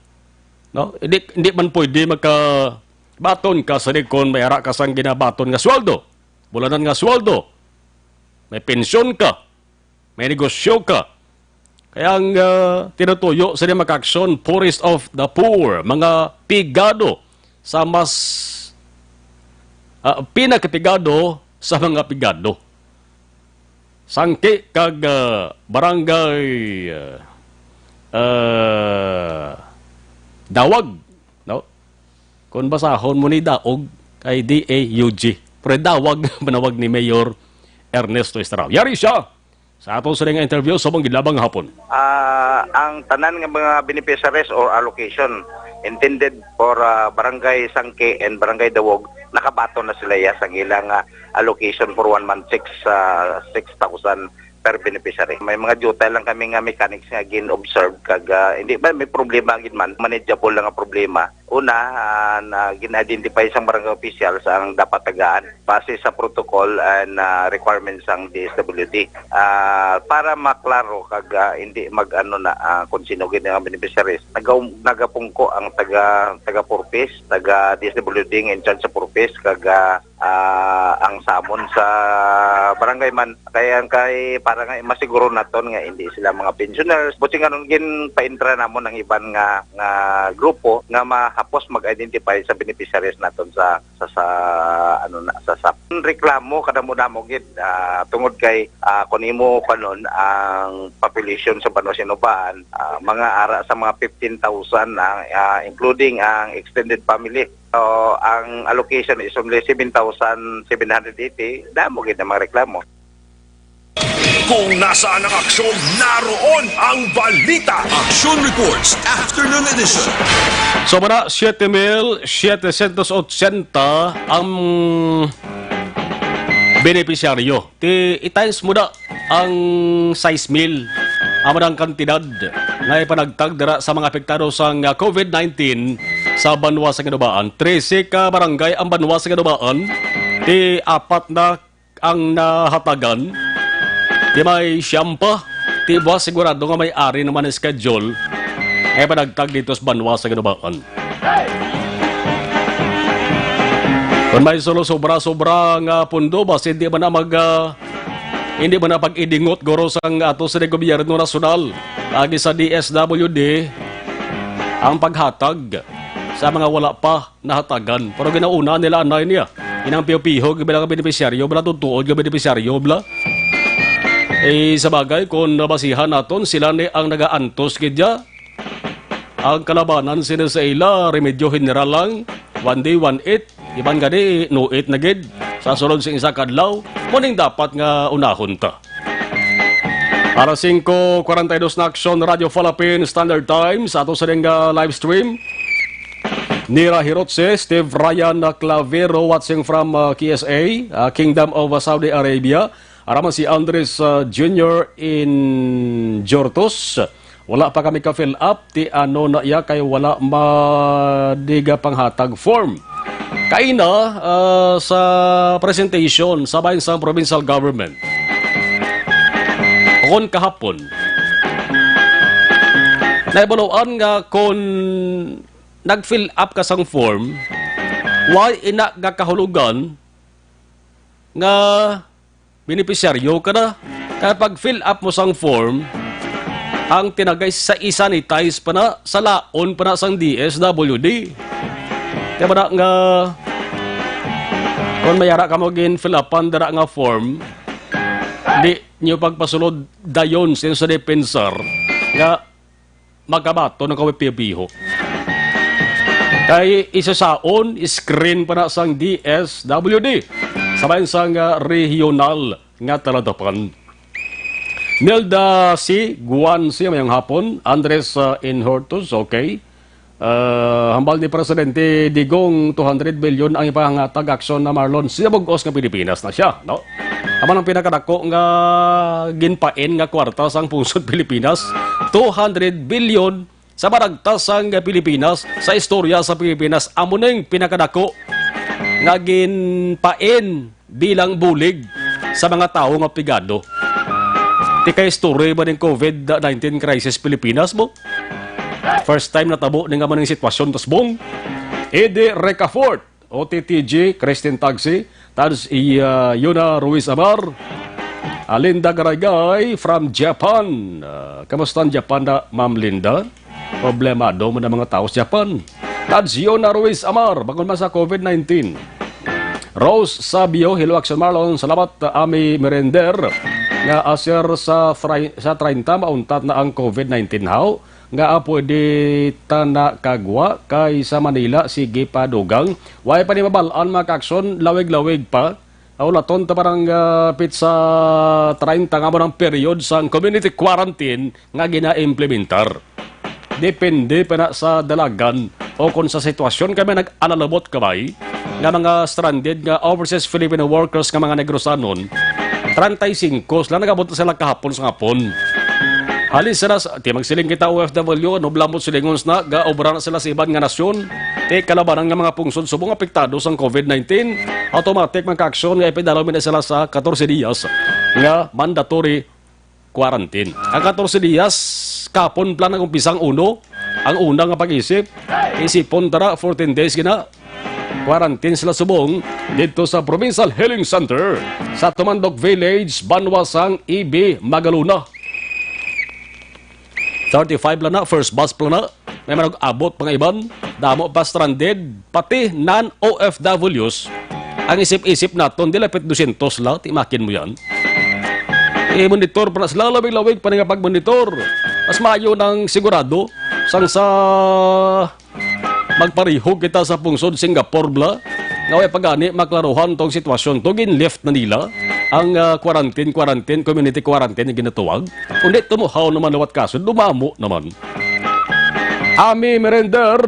No? Hindi, hindi man pwede makabaton ka sa kon may ara ka sang ginabaton nga sweldo, bulanan nga sweldo, may pensyon ka, may negosyo ka. Kaya ang, ah, tinutuyo sini makaaksyon, poorest of the poor, mga pigado sa mas, ah, pinakapigado sa mga pigado. Sangki kag, ah, barangay, ah, ah, Dawag, no? Kung basahon mo ni Daog, kay D A U G. Pero Dawag, manawag ni Mayor Ernesto Estrao. Yari siya sa ato sa nga interview sa mong gidlabang hapon. Ah, ang tanan nga mga beneficiaries or allocation intended for, ah, Barangay Sangke and Barangay Dawog, nakabaton na sila ya sa ilang, ah, allocation for one month, six, ah, six thousand per beneficiary. May mga duty lang kami nga mechanics nga gin-observe kag, ah, hindi ba may problema gid man, manageable lang ang problema. Una, ah, na gin-identify sang barangay officials ang dapat tagaan base sa protocol and, ah, requirements sang D S W D. Ah, para maklaro kag, ah, hindi mag-ano na, ah, kung sino gid ang beneficiaries. Naga-, nagapungko ang taga, taga Four Ps, taga D S W D nga in charge sa Four Ps, kag, ah, ah, ang samon sa barangay man. Kaya ang kay, para nga masiguro naton nga hindi sila mga pensioners. Buti nga nun, gin-paintra namon ang iban nga, nga grupo nga mahapos mag-identify sa beneficiaries naton sa, sa, sa, ano na, sa sap. Reklamo, kadamo-damo gid, ah, tungod kay, ah, kung imo kanon ang population sa Banwa Sinubaan, ah, mga ara sa mga fifteen thousand na, ah, including ang extended family. So, ang allocation is only seven thousand seven hundred eighty. Damo gid ang mga reklamo. Kung nasaan ang aksyon, naroon ang balita. Aksyon Reports, Afternoon Edition. So, mga siyete mil setecientos ochenta ang benepisyaryo. Ti i-times mo da ang sais mil, amo na ang kantidad nga ipanagtag dira sa mga apektado sang, ah, covid nineteen sa banwa sa Ginubaan. Trese ka barangay ang banwa sa Ginubaan. Ti apat na ang nahatagan. Ti may siyam pa. Ti buwas sigurado nga may ari naman ang schedule nga ipanagtag dito sa banwa sa Ginubaan. Kon may solo sobra-sobra nga pundo, basi hindi man na mag, ah, hindi man na pag-idingot, guro, sang ato sa gobyerno nasyonal, agi sa D S W D, ang paghatag sa mga wala pa nahatagan. Pero ginauna nila anay niya. Inang piho-piho, bilang benepisyaryo, bala tutuod nga benepisyaryo, bala. Eh, sa bagay, kung nabasihan naton, sila ni ang nagaantos gid ya. Ang kalabanan sini sa ila, remedyo general lang, one day, one eat. Iban gani, no eat na gid. Sa sulod sa isa ka adlaw, muning dapat nga unahon ta. Alas singko kwarenta y dos na, Aksyon Radio Philippine Standard Time sa ato sa ding, ah, live stream. Nira Hirotse, Steve Ryan, ah, Clavero, watching from, ah, K S A, ah, Kingdom of, ah, Saudi Arabia. Araman si Andres, ah, Junior in Jortos. Wala pa kami ka-fill up, ti ano na iya kay wala madiga panghatag form. Kaina, ah, sa presentation sa bahin sang provincial government. Kon kahapon, naibaluan nga kon nag-fill up ka sang form, why ina nga kahulugan nga benepisyaryo ka na? Kaya pag-fill up mo sang form, ang tinagay sa i-sanitize pa na, sa laon pa na sang D S W D. Kaya ba na nga, kung mayara ka mo gin-fill upan dira nga form, di nyo pagpasulod dayon sa, sa depensar nga makabaton ang kaway piho-piho. Kay isasaon, screen pa na sang D S W D sa bahin sang, ah, regional nga taladapan. Nelda C. Guan C., mayong hapon. Andres, ah, Inhortus, okay. Ah, hambal ni Presidente Digong, two hundred billion ang ipangatag, Aksyon, na Marlon. Siya bug-os nga Pilipinas na siya, no? Amo ang pinakadako nga ginpain nga kwarta sang pungsod Pilipinas, two hundred billion sa maragtas sang Pilipinas, sa istorya sa Pilipinas. Amo ning pinakadako nga ginpain bilang bulig sa mga tawo nga pigado. Ti kay story ba ning covid nineteen crisis Pilipinas mo? First time natabo ning amo ning sitwasyon, Tasbong. Eddie Recafort, O T T G, Christine Tagsi, Tads, i, ah, Yuna Ruiz Amar, ah, Linda Garagay from Japan. Ah, kamusta ang Japan na, Ma'am Linda? Problemado mo na mga tao sa Japan. Tads, Yuna Ruiz Amar, bangod man sa covid nineteen. Rose Sabio, hello, Action Marlon. Salamat, ah, Ami Merender, nga aser sa tri-, sa treinta, mauntat na ang covid nineteen, haw? Nga, ah, pwede ta na kagwa kay sa Manila, sige pa dugang. Way pa ni mabal-an, mga ka-aksyon, lawig-lawig pa. Ulaton ta parang, ah, pitsa treinta nga mo ng period sang community quarantine nga gina-implementar. Depende pa na sa dalagan o kung sa sitwasyon kami nag-alalabot kabay nga mga stranded nga overseas Filipino workers nga mga Negrosanon. Treinta y cinco sila, nag-abot na sila kahapon sa hapon. Halin sila sa, ti magsiling kita, O F W, ano blamot silingon na, gaobra na sila sa iban nga nasyon. Ti kalabanan nga mga pungsod subong apektado sang covid nineteen, automatic magka-aksyon nga ipidalaw mi na sila sa katorse diyas nga mandatory quarantine. Ang katorse diyas, kapon plan ang umpisa ang uno, ang una nga pag-isip, isipon tara, fourteen days gina, quarantine sila subong dito sa Provincial Healing Center sa Tumandok Village, banwa sang E B Magalona. Thirty-five lang na, first batch pa lang na. May manag-abot pa nga iban. Damo pa stranded, pati non-O F Ws. Ang isip-isip naton, di lapit dosyentos la, timakin mo yan. I-monitor pa na sila, lawig-lawig pa nga pag-monitor. Mas maayo nang sigurado, sang sa magparihog kita sa pungsod Singapore, bla, nga way pa gani maklaruhan tong sitwasyon to, gin-lift na nila ang, ah, quarantine, quarantine, community quarantine nga ginatawag. Kundi tumuhaw naman liwat kaso, dumamo naman. Ami Merender,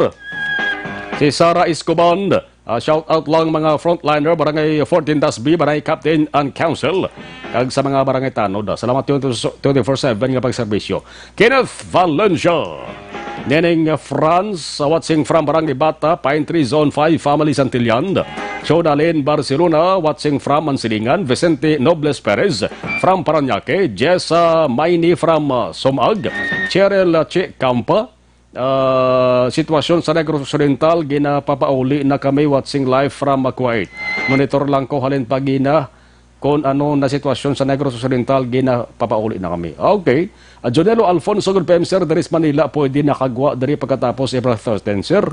si Sarah Escoban, Ah, shout out lang mga frontliner, Barangay fourteen dash B, Barangay Captain and Council, kag sa mga barangay tanod. Ah, salamat twenty, twenty-four seven nga pagserbisyo. Kenneth Valencia, Neneng Franz, ah, watching from Barangay Bata, Pine Tree Zone five, Family Santillan. Chodalyn Barcelona, watching from Mansilingan. Vicente Nobles Perez from Parañaque. Jessa Maini from, ah, Sumag. Cheryl, ah, Chi Campa, ah, sitwasyon sa Negros Occidental, ginapapauli na kami, watching live from, ah, Kuwait. Monitor lang ko halin pa gina kung ano na sitwasyon sa Negros Occidental, ginapapauli na kami. Okay. Ah, Jonelo Alfonso, good P M, sir, diri sa Manila, pwede nakagwa diri pagkatapos April thirteen, sir?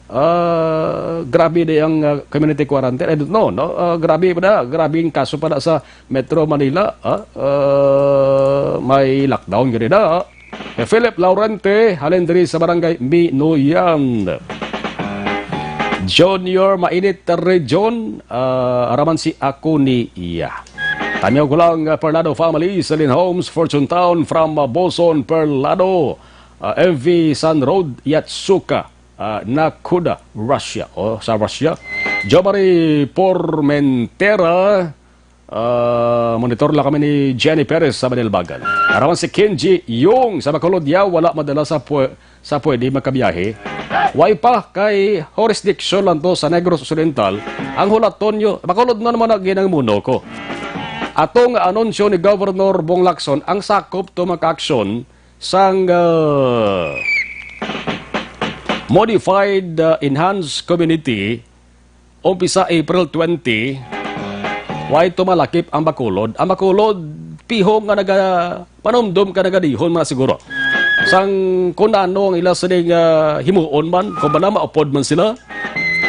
Ah, grabe di ang, ah, community quarantine. I don't know, no? Ah, grabe pa na, grabe ang kaso pa na sa Metro Manila, ah. Ah, may lockdown gani na, ah. Kay Philip Laurente, halin diri sa Barangay Minuyan. Junior Mainit Region, ah, araman si Ako ni Iya. Tamyaw ko lang, ah, Parlado family, Celine Homes, Fortune Town, from, ah, Boson, Parlado, ah, F V San Road, Yatsuka, ah, Nakuda, Russia. O, sa Russia. Jomari Pormentera, ah, monitor lang kami ni Jenny Perez sa Manilbagan. Araman si Kenji Yung sa Bacolod, ya, wala madala sa pwe-, sa pwede magkabiyahe. Way pa kay jurisdiction lang to sa Negros Occidental. Ang hulaton nyo, Bacolod na naman ang ginang muno ko. Atong anunsyo ni Governor Bong Lacson, ang sakop to makaaksyon sang, ah, modified, ah, enhanced community, umpisa April twenty, way tumalakip ang Bacolod. Ang Bacolod, pihong nga naga-, panumdom ka nagadihon man siguro. Sang kung ano ang ila sining, ah, himuon man, kung ba na maupod man sila.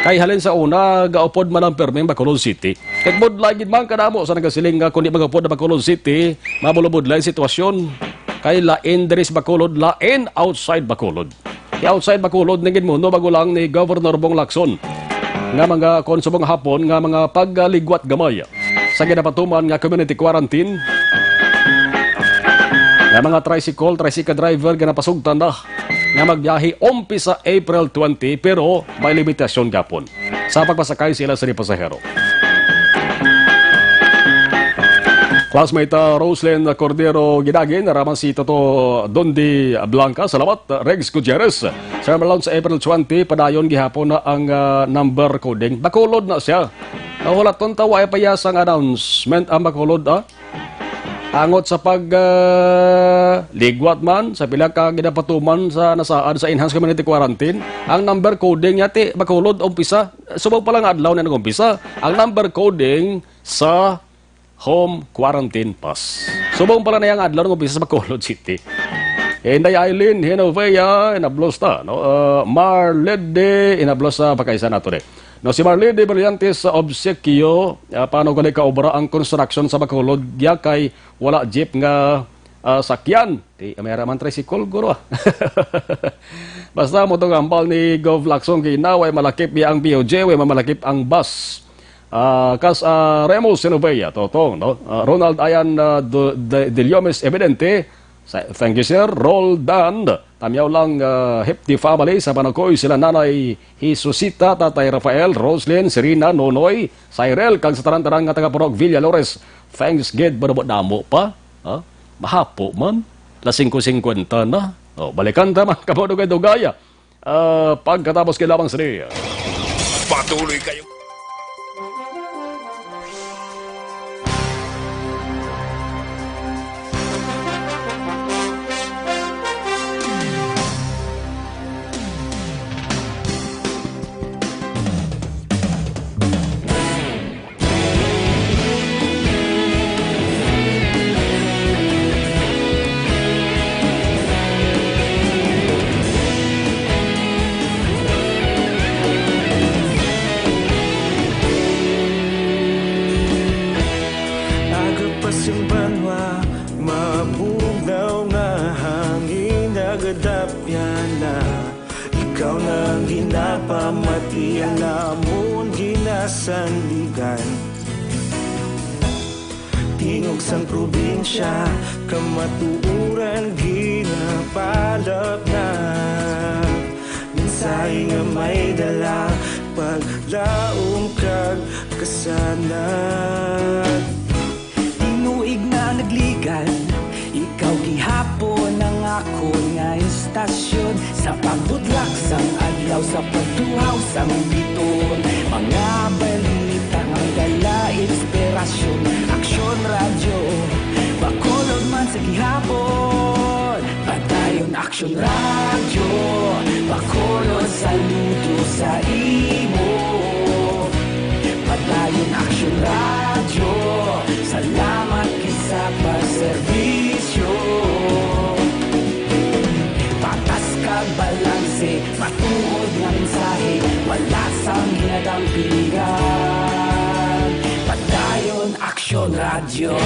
Kay halin sa una, gaupod man ang permi ang Bacolod City. Kay budlay gid man kadamo sa nagasiling nga kung di mag-upod ang Bacolod City, mabulubudlay ang sitwasyon. Kay lain diri sa Bacolod, lain outside Bacolod. Kay outside Bacolod, nagin muno bago lang ni Governor Bong Lacson nga mga kon subong hapon nga mga pagligwat gamay sa ginapatuman nga community quarantine nga mga tricycle, tricycle driver nga napasugtan na nga magbiyahe umpisa April twenty, pero may limitasyon gapon sa pagpasakay sa ila sa pasahero. Classmate, ah, Roslyn Cordero Gidagin, naraman si Toto Dondi Blanca. Salamat, ah, Regs Gutierrez. Sir Marlon, sa April twenty, padayon gihapon na ang, ah, number coding. Bacolod na siya. Nahulaton ta, wa pa iya sang announcement ang Bacolod, ah. Angot sa pag, ah, ligwat man sa pila ka ginapatuman sa nasaad sa enhanced community quarantine, ang number coding niya ti Bacolod umpisa, subong pa lang adlaw na nag-umpisa ang number coding sa home quarantine pass. Subong pa lang na yang adlaw nag-umpisa sa Bacolod City. Inday Eileen Hinovea, inablos ta, no? Ah, Marlede, inablos sa pagkaisa nato, eh. No, si Marlene de Brillantes sa Obsequio, ah, paano gali ka obra ang construction sa Bacolod? Diya kay wala jeep nga, ah, sakyan. Di, may ara man tricycle, guro, ah. Basta mo tong hambal ni Gov Lacson, kay na, way malakip niya ang B O J, way mamalakip ang bus. Ah, kas, ah, Remus Sinovea, Totong, no? Ah, Ronald Ayan, ah, Do-, De, De Llomes, evidente. Sa, thank you, sir. Roldan. Tamyaw lang, ah, Hepti family sa Panakoy, sila Nanay Jesusita, Tatay Rafael, Roslyn, Serena, Nonoy, Cyril, kag sa tanan-tanan nga taga Purok Villalores. Thanks gid, madamo-damo pa. Ha? Mahapo man. Las singko singkwenta na. Oh, balikan ta man, kabudugay-dugaya. Ah, pagkatapos kay lamang sini. Patuloy kayo. Aga pa sing banwa, mabugnaw nga hangin nagadapyan na. Ikaw na ang ginapamati, ang amon ginasandigan. Tingog sang probinsya, kamatuoran ginapalapnap. Mensahe nga may dala, Paglaom kag kasanag. Tinuig na nagligan, ikaw gihapon ang akon nga istasyon. Sa pagbutlak sang adlaw, sa pagtuhaw sang biton, mga balita nga may dala inspirasyon. Aksyon Radyo, Bacolod man sa gihapon. Padayon Aksyon Radyo, Bacolod, saludo sa imo. Padayon Aksyon Radyo, salamat gid sa pagserbisyo. Patas kag balanse, matuod nga mensahe, wala sang ginadampigan. Padayon Aksyon Radyo.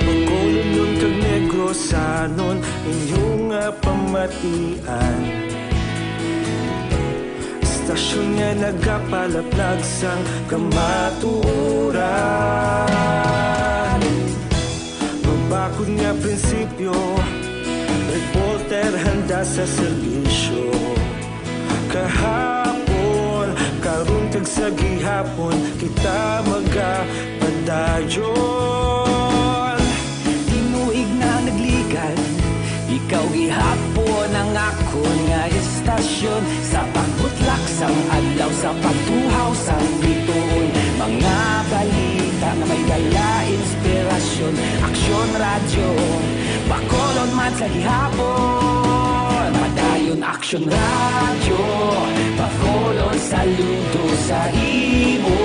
Bacolodnon kag Negrosanon, inyo nga pamatian. Istasyon nga nagapalaplag sang kamatuoran. Mabakod nga prinsipyo, reporter handa sa serbisyo. Kahapon, karon kag sa gihapon, kita magapadayon. Tinuig na nagligan, ikaw gihapon ang akon nga istasyon. Sa pagbutlak sang adlaw, sa pagtuhaw sang bituon, mga balita nga may dala inspirasyon. Aksyon Radyo, Bacolod man sa gihapon. Padayon Aksyon Radyo, Bacolod, saludo sa imo.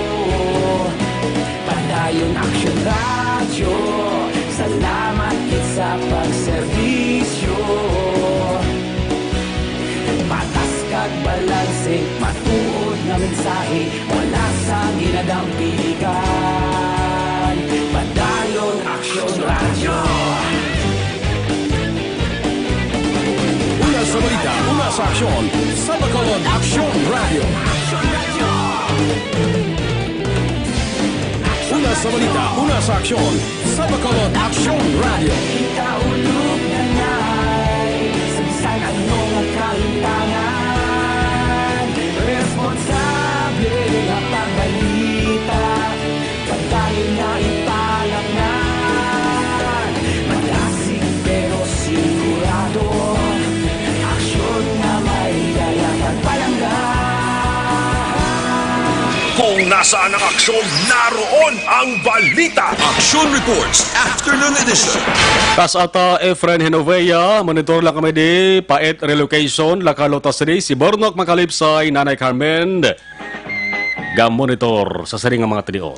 Padayon Aksyon Radyo, salamat gid sa pagserbisyo. Patas kag balanse, matuod nga mensahe, wala sang ginadampigan. Padayon Aksyon Radyo. Una sa balita, una sa aksyon, sa Bacolod Aksyon Radyo. Una sa balita, una sa aksyon, sa Bacolod Aksyon Radyo. Kita ulog na ngay, sa bisan ano nga kalimtangan, responsable nga pagbalita. Padayon na ipalangnan, madasig pero sigurado. Aksyon nga may dala pagpalangga. Kung nasaan ang aksyon, naroon ang balita. Aksyon Reports, Afternoon Edition. Kas ata Efren Genovea, monitor lang kami di Pait Relocation, La Carlota City, si Bornok Makalipsay, Nanay Carmen. Ga-monitor sa sining nga mga tinion.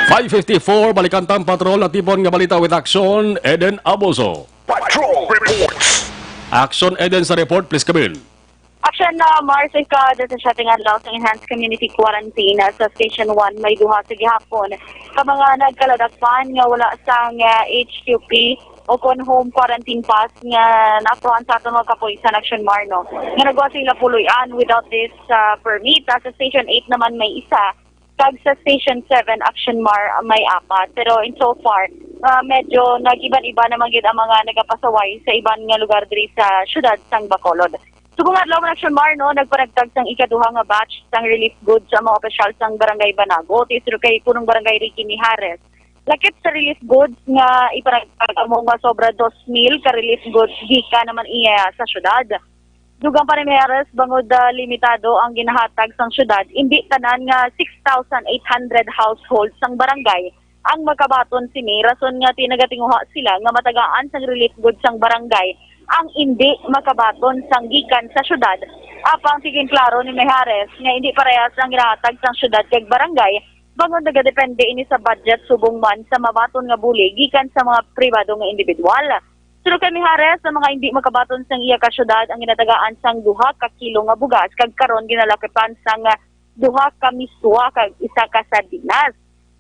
Five fifty-four, balikan tang patrol, natipon nga balita with Action, Eden Aboso. Patrol Reports. Action, Eden, sa report, please come in. Action na, Mars, ikaw, sa setting adlaw sa Enhanced Community Quarantine, ah, sa Station one, may duha sa gihapon ka mga nagkaladakpan nga wala sang, ah, H Q P o kon home quarantine pass nga naapruhan sa aton mga kapulisan, Action Mar, no? Nga nagwa sila puloy-an without this, ah, permit. Ah, sa Station eight naman may isa, kag sa Station seven, Action Mar, ah, may apat. Pero in so far, ah, medyo nag-iban-iba naman gid ang mga nagapasaway sa iban nga lugar diri sa siyudad sang Bacolod. Subong adlaw man, Action Mar, no, nagpanagtag sang ikaduha nga batch sang relief goods ang mga opisyal sang Barangay Banago, tisro kay Punong Barangay Ricky Mijares. Lakip sa relief goods nga ipanagtag amo nga sobra dos mil ka relief goods gikan naman iya sa syudad. Dugang pa ni Mijares, bangod, ah, limitado ang ginahatag sang syudad, indi tanan nga six thousand eight hundred households sang barangay ang makabaton sini, rason nga ti-, nagatinguha sila nga matagaan sang relief goods sang barangay ang indi makabaton sang gikan sa syudad. Apang tigin klaro ni Mijares nga indi parehas ang ginahatag sang syudad kag barangay, bangod nagadepende ini sa budget subong man sa mabaton nga bulig gikan sa mga pribado nga individual. Suno kay Mijares, ang mga indi makabaton sang iya ka syudad ang ginatagaan sang duha ka kilo nga bugas, kag karon ginalakipan sang duha ka miswa kag isa ka sardinas.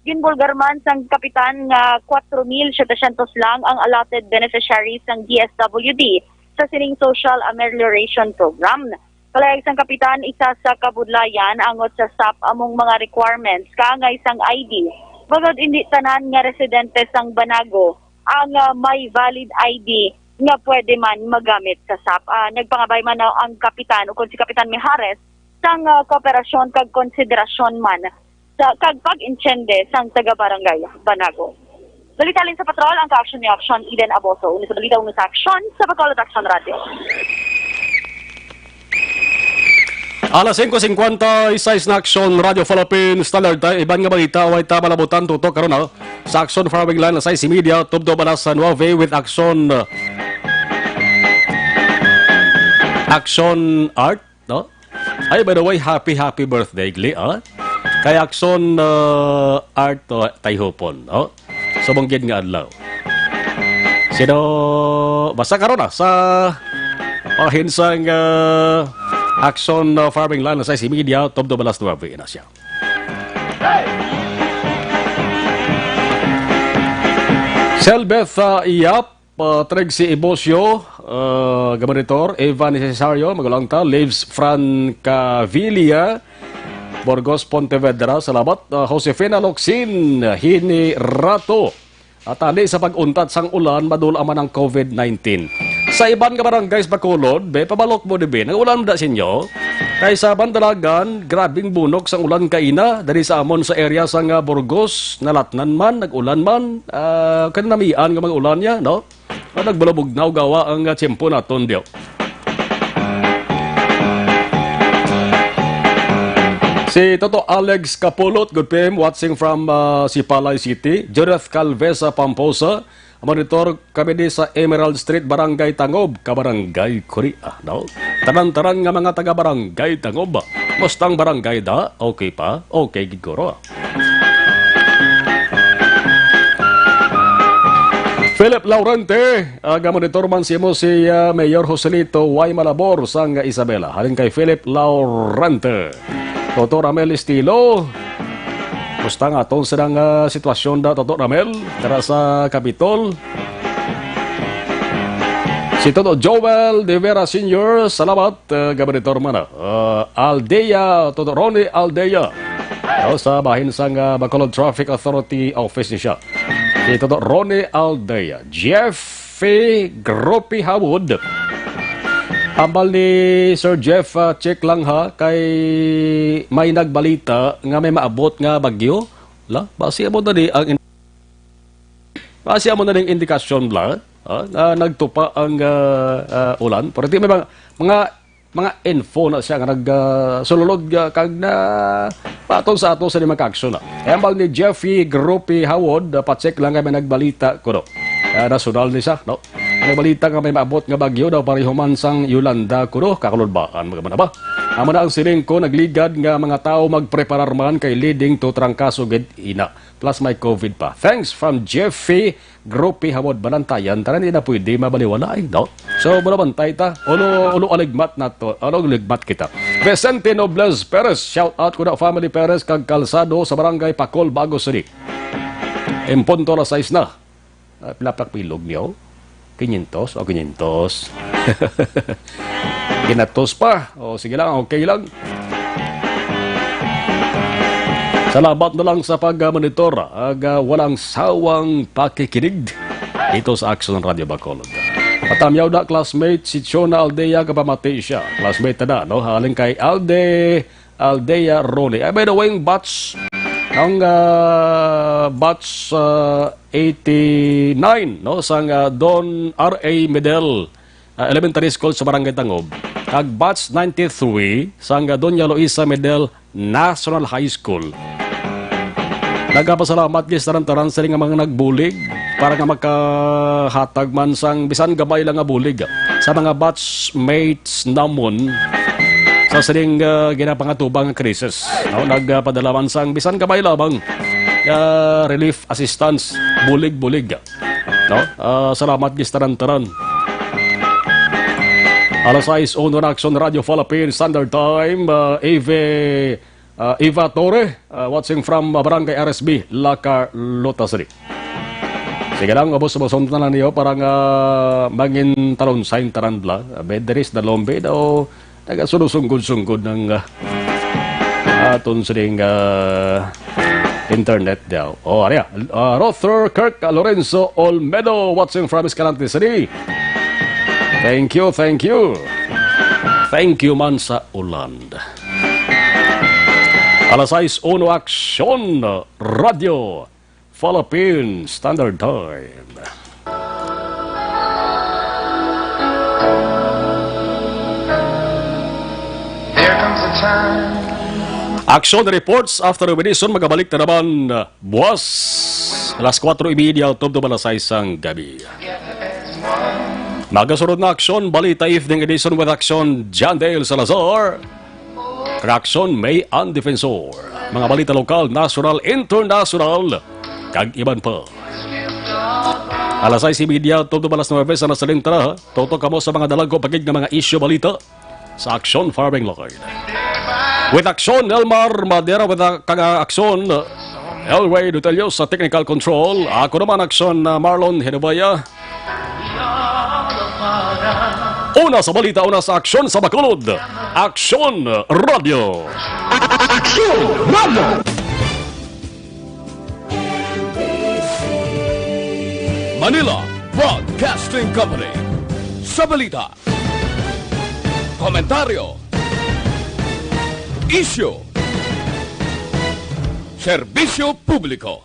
Ginbulgar man sang kapitan nga kuwatro mil setecientos lang ang allotted beneficiaries sang D S W D sa sining Social Amelioration Program. Kalayag sang kapitan, isa sa kabudlayan angot sa sap among mga requirements kaangay sang I D. Bangod indi tanan nga residente sang Banago ang, ah, may valid I D nga pwede man magamit sa SAP. Ah, nagpangabay man na ang kapitan, o kung si Kapitan Mijares, sang, ah, kooperasyon kag konsiderasyon man sa, kag pag-intiende sang taga-barangay Banago. Balita halin sa patrol, ang ka-aksyon ni Aksyon Eden Aboso. Uno sa balita, uno sa aksyon, sa Bacolod Aksyon Radio. Alas singko singkwenta y seis na, Aksyon Radio Philippines Standard Time. Iban nga balita, way ta malabutan tutok karon, ha? Sa Aksyon Firing Line, alas sais y media, tubtob alas nuebe with Aksyon, uh, Aksyon Art, no? Ay, by the way, happy, happy birthday, Gli, ah. Kay Aksyon, uh, Art, uh, Tayhupon, no? Subong gid nga adlaw. Sino, basta karon na sa pahinsang, ah, Aksyon, ah, Firing Line, alas sais y media, tubtob alas nuebe na siya. Selbeth, ah, Yap, ah, Trixie Ibosio, ah, Gabonitor, Evan Cesario, Magulangta, Lives Francavilla, Burgos Pontevedra, salamat, ah, Josefina Locsin, Hini Rato, Atali sa pag-untat sang ulan, madul-a man ang covid nineteen. Sa iban nga barangay sa Bacolod, be, pabalok mo, di be? Nag-ulan man da sa inyo? Kay sa Bandalagan, grabing bunok sang ulan kaina. Dali sa amon sa area sang, ah, Burgos, nalatnan man, nag-ulan man, ah, kanamian nga mga ulan niya, no? Ah, nagbulabugnaw gawa ang, ah, tiyempo naton, diyo. Si Toto Alex Kapulot, good P M, watching from, ah, Sipalay City. Judith Calvesa Pamposa, monitor kami di sa Emerald Street, Barangay Tangob, Kabarangay Korea, no? Tanan-tanan nga mga taga Barangay Tangob. Mustang barangay da? Okay pa? Okay, gid guro. Philip Laurente, ah, gamonitor man sa imo si, ah, Mayor Joselito Y. Malabor sang Isabela. Halin kay Philip Laurente. Toto Ramel Estilo. Kumusta nga aton silang, ah, sitwasyon da, Toto Ramel? Dara sa Capitol. Si Toto Joel De Vera Senior, salamat, ah, gamonitor man, ah. Ah, Aldea, Toto Ronnie Aldea. O, sa bahin sang, ah, Bacolod Traffic Authority Office ni siya. Si Toto Ronnie Aldea. Jeffy Gropi Hawod. Ambal ni Sir Jeff, ah, check lang ha, kay may nagbalita nga may maabot nga bagyo. La, basi amo na ni ang in-, basi amo na ning indikasyon la, ah, nga nagtupa ang, ah, ah, ulan. Pero di may mga, mga mga info na siya nga nag, ah, sululod, ah, kag na patong sa ato sa limang ka aksyon na. Embal ni Jeffy Gropi Hawod, ah, pa-check lang kay may nagbalita kuno. Ah, nasyonal ni siya, no? Nagbalita nga may maabot nga bagyo daw pareho man sang Yolanda kuno, kakulod ba? Ang mga ba? Amo na ang siling ko, nagligad nga mga tawo magpreparar man kay leading to trangkaso gid ina. Plus may covid pa. Thanks from Jeffy Gropi Hawod. Balantayan, tanan di na pwede mabaliwala, eh, no? So, muna bantay ta. Ulo, ulo aligmat na to. Ulo aligmat kita. Vicente Nobles Perez, shout out ko na family Perez kag Kalsado sa barangay Pacol, Bago City. En punto alas sais na. Ah, pila pa bilog niyo? Quinientos? O, quinientos. Ginatos pa. O, sige lang, okay lang. Salamat na lang sa pag-monitor, ag, ah, walang sawang pakikinig dito sa Aksyon Radio Bacolod. Patamyaw na, classmate, si Chona Aldea, kapamati siya. Classmate na, no? Halin kay Alde, Aldea Rone. Ay, by the way, ang batch, ang, ah, batch, ah, eighty-nine, no, sang, ah, Don R A Medel, ah, Elementary School sa Barangay Tangob, kag batch ninety-three sang, ah, Doña Luisa Medel National High School. Nagapasalamat gid sa tanan-tanan sila nga mga nagbulig para nga makahatag man sang bisan gamay lang nga bulig sa mga batchmates namon sa sining, ah, ginapangatubang nga krisis, no? Nagpadala man sang bisan gamay lamang nga relief assistance, bulig-bulig, no? Ah, salamat gid sa tanan-tanan. Alas sais uno na, Aksyon Radio Philippines Standard Time, ah, Eve, ah, Eva Torre, ah, watching from, ah, Barangay R S B, La Carlota City. Sige lang, ubos-uboson na lang niyo para nga mangin talon sa tanan la. Ah, Bedris, Dalombe, daw, nagasunusunggod-sunggod ng, ah, aton sining, ah, Internet daw. Oh, ari, ah. Ah, Rother Kirk Lorenzo Olmedo, watching from Escalante City. Thank you, thank you. Thank you man sa ulan. Alas sais uno, Aksyon Radio, Philippine Standard Time. There comes a time. Aksyon reports after Edison, magabalik na naman, uh, buwas alas kuwatro y media tubtob alas sais sang gabi. Magasunod na Aksyon Balita Evening Edition with Aksyon John Dale Salazar, kag Aksyon May Ann Defensor. Mga balita lokal, nasyonal, internasyonal, kag iban pa. Alas sais y media tubtob alas nuebe sa nasalin, tara, tutok kamo sa mga dalagko pa gid nga mga isyu balita sa Aksyon Firing Line. With Aksyon Elmar Madera, with a, kag Aksyon Elway Dutelio sa technical control. Ako naman, Aksyon, uh, Marlon Hinubaya. Una sa balita, una sa aksyon sa Bacolod. Aksyon Radio. Aksyon Radio. Manila Broadcasting Company. Sa balita, komentaryo, isyu, serbisyo publiko.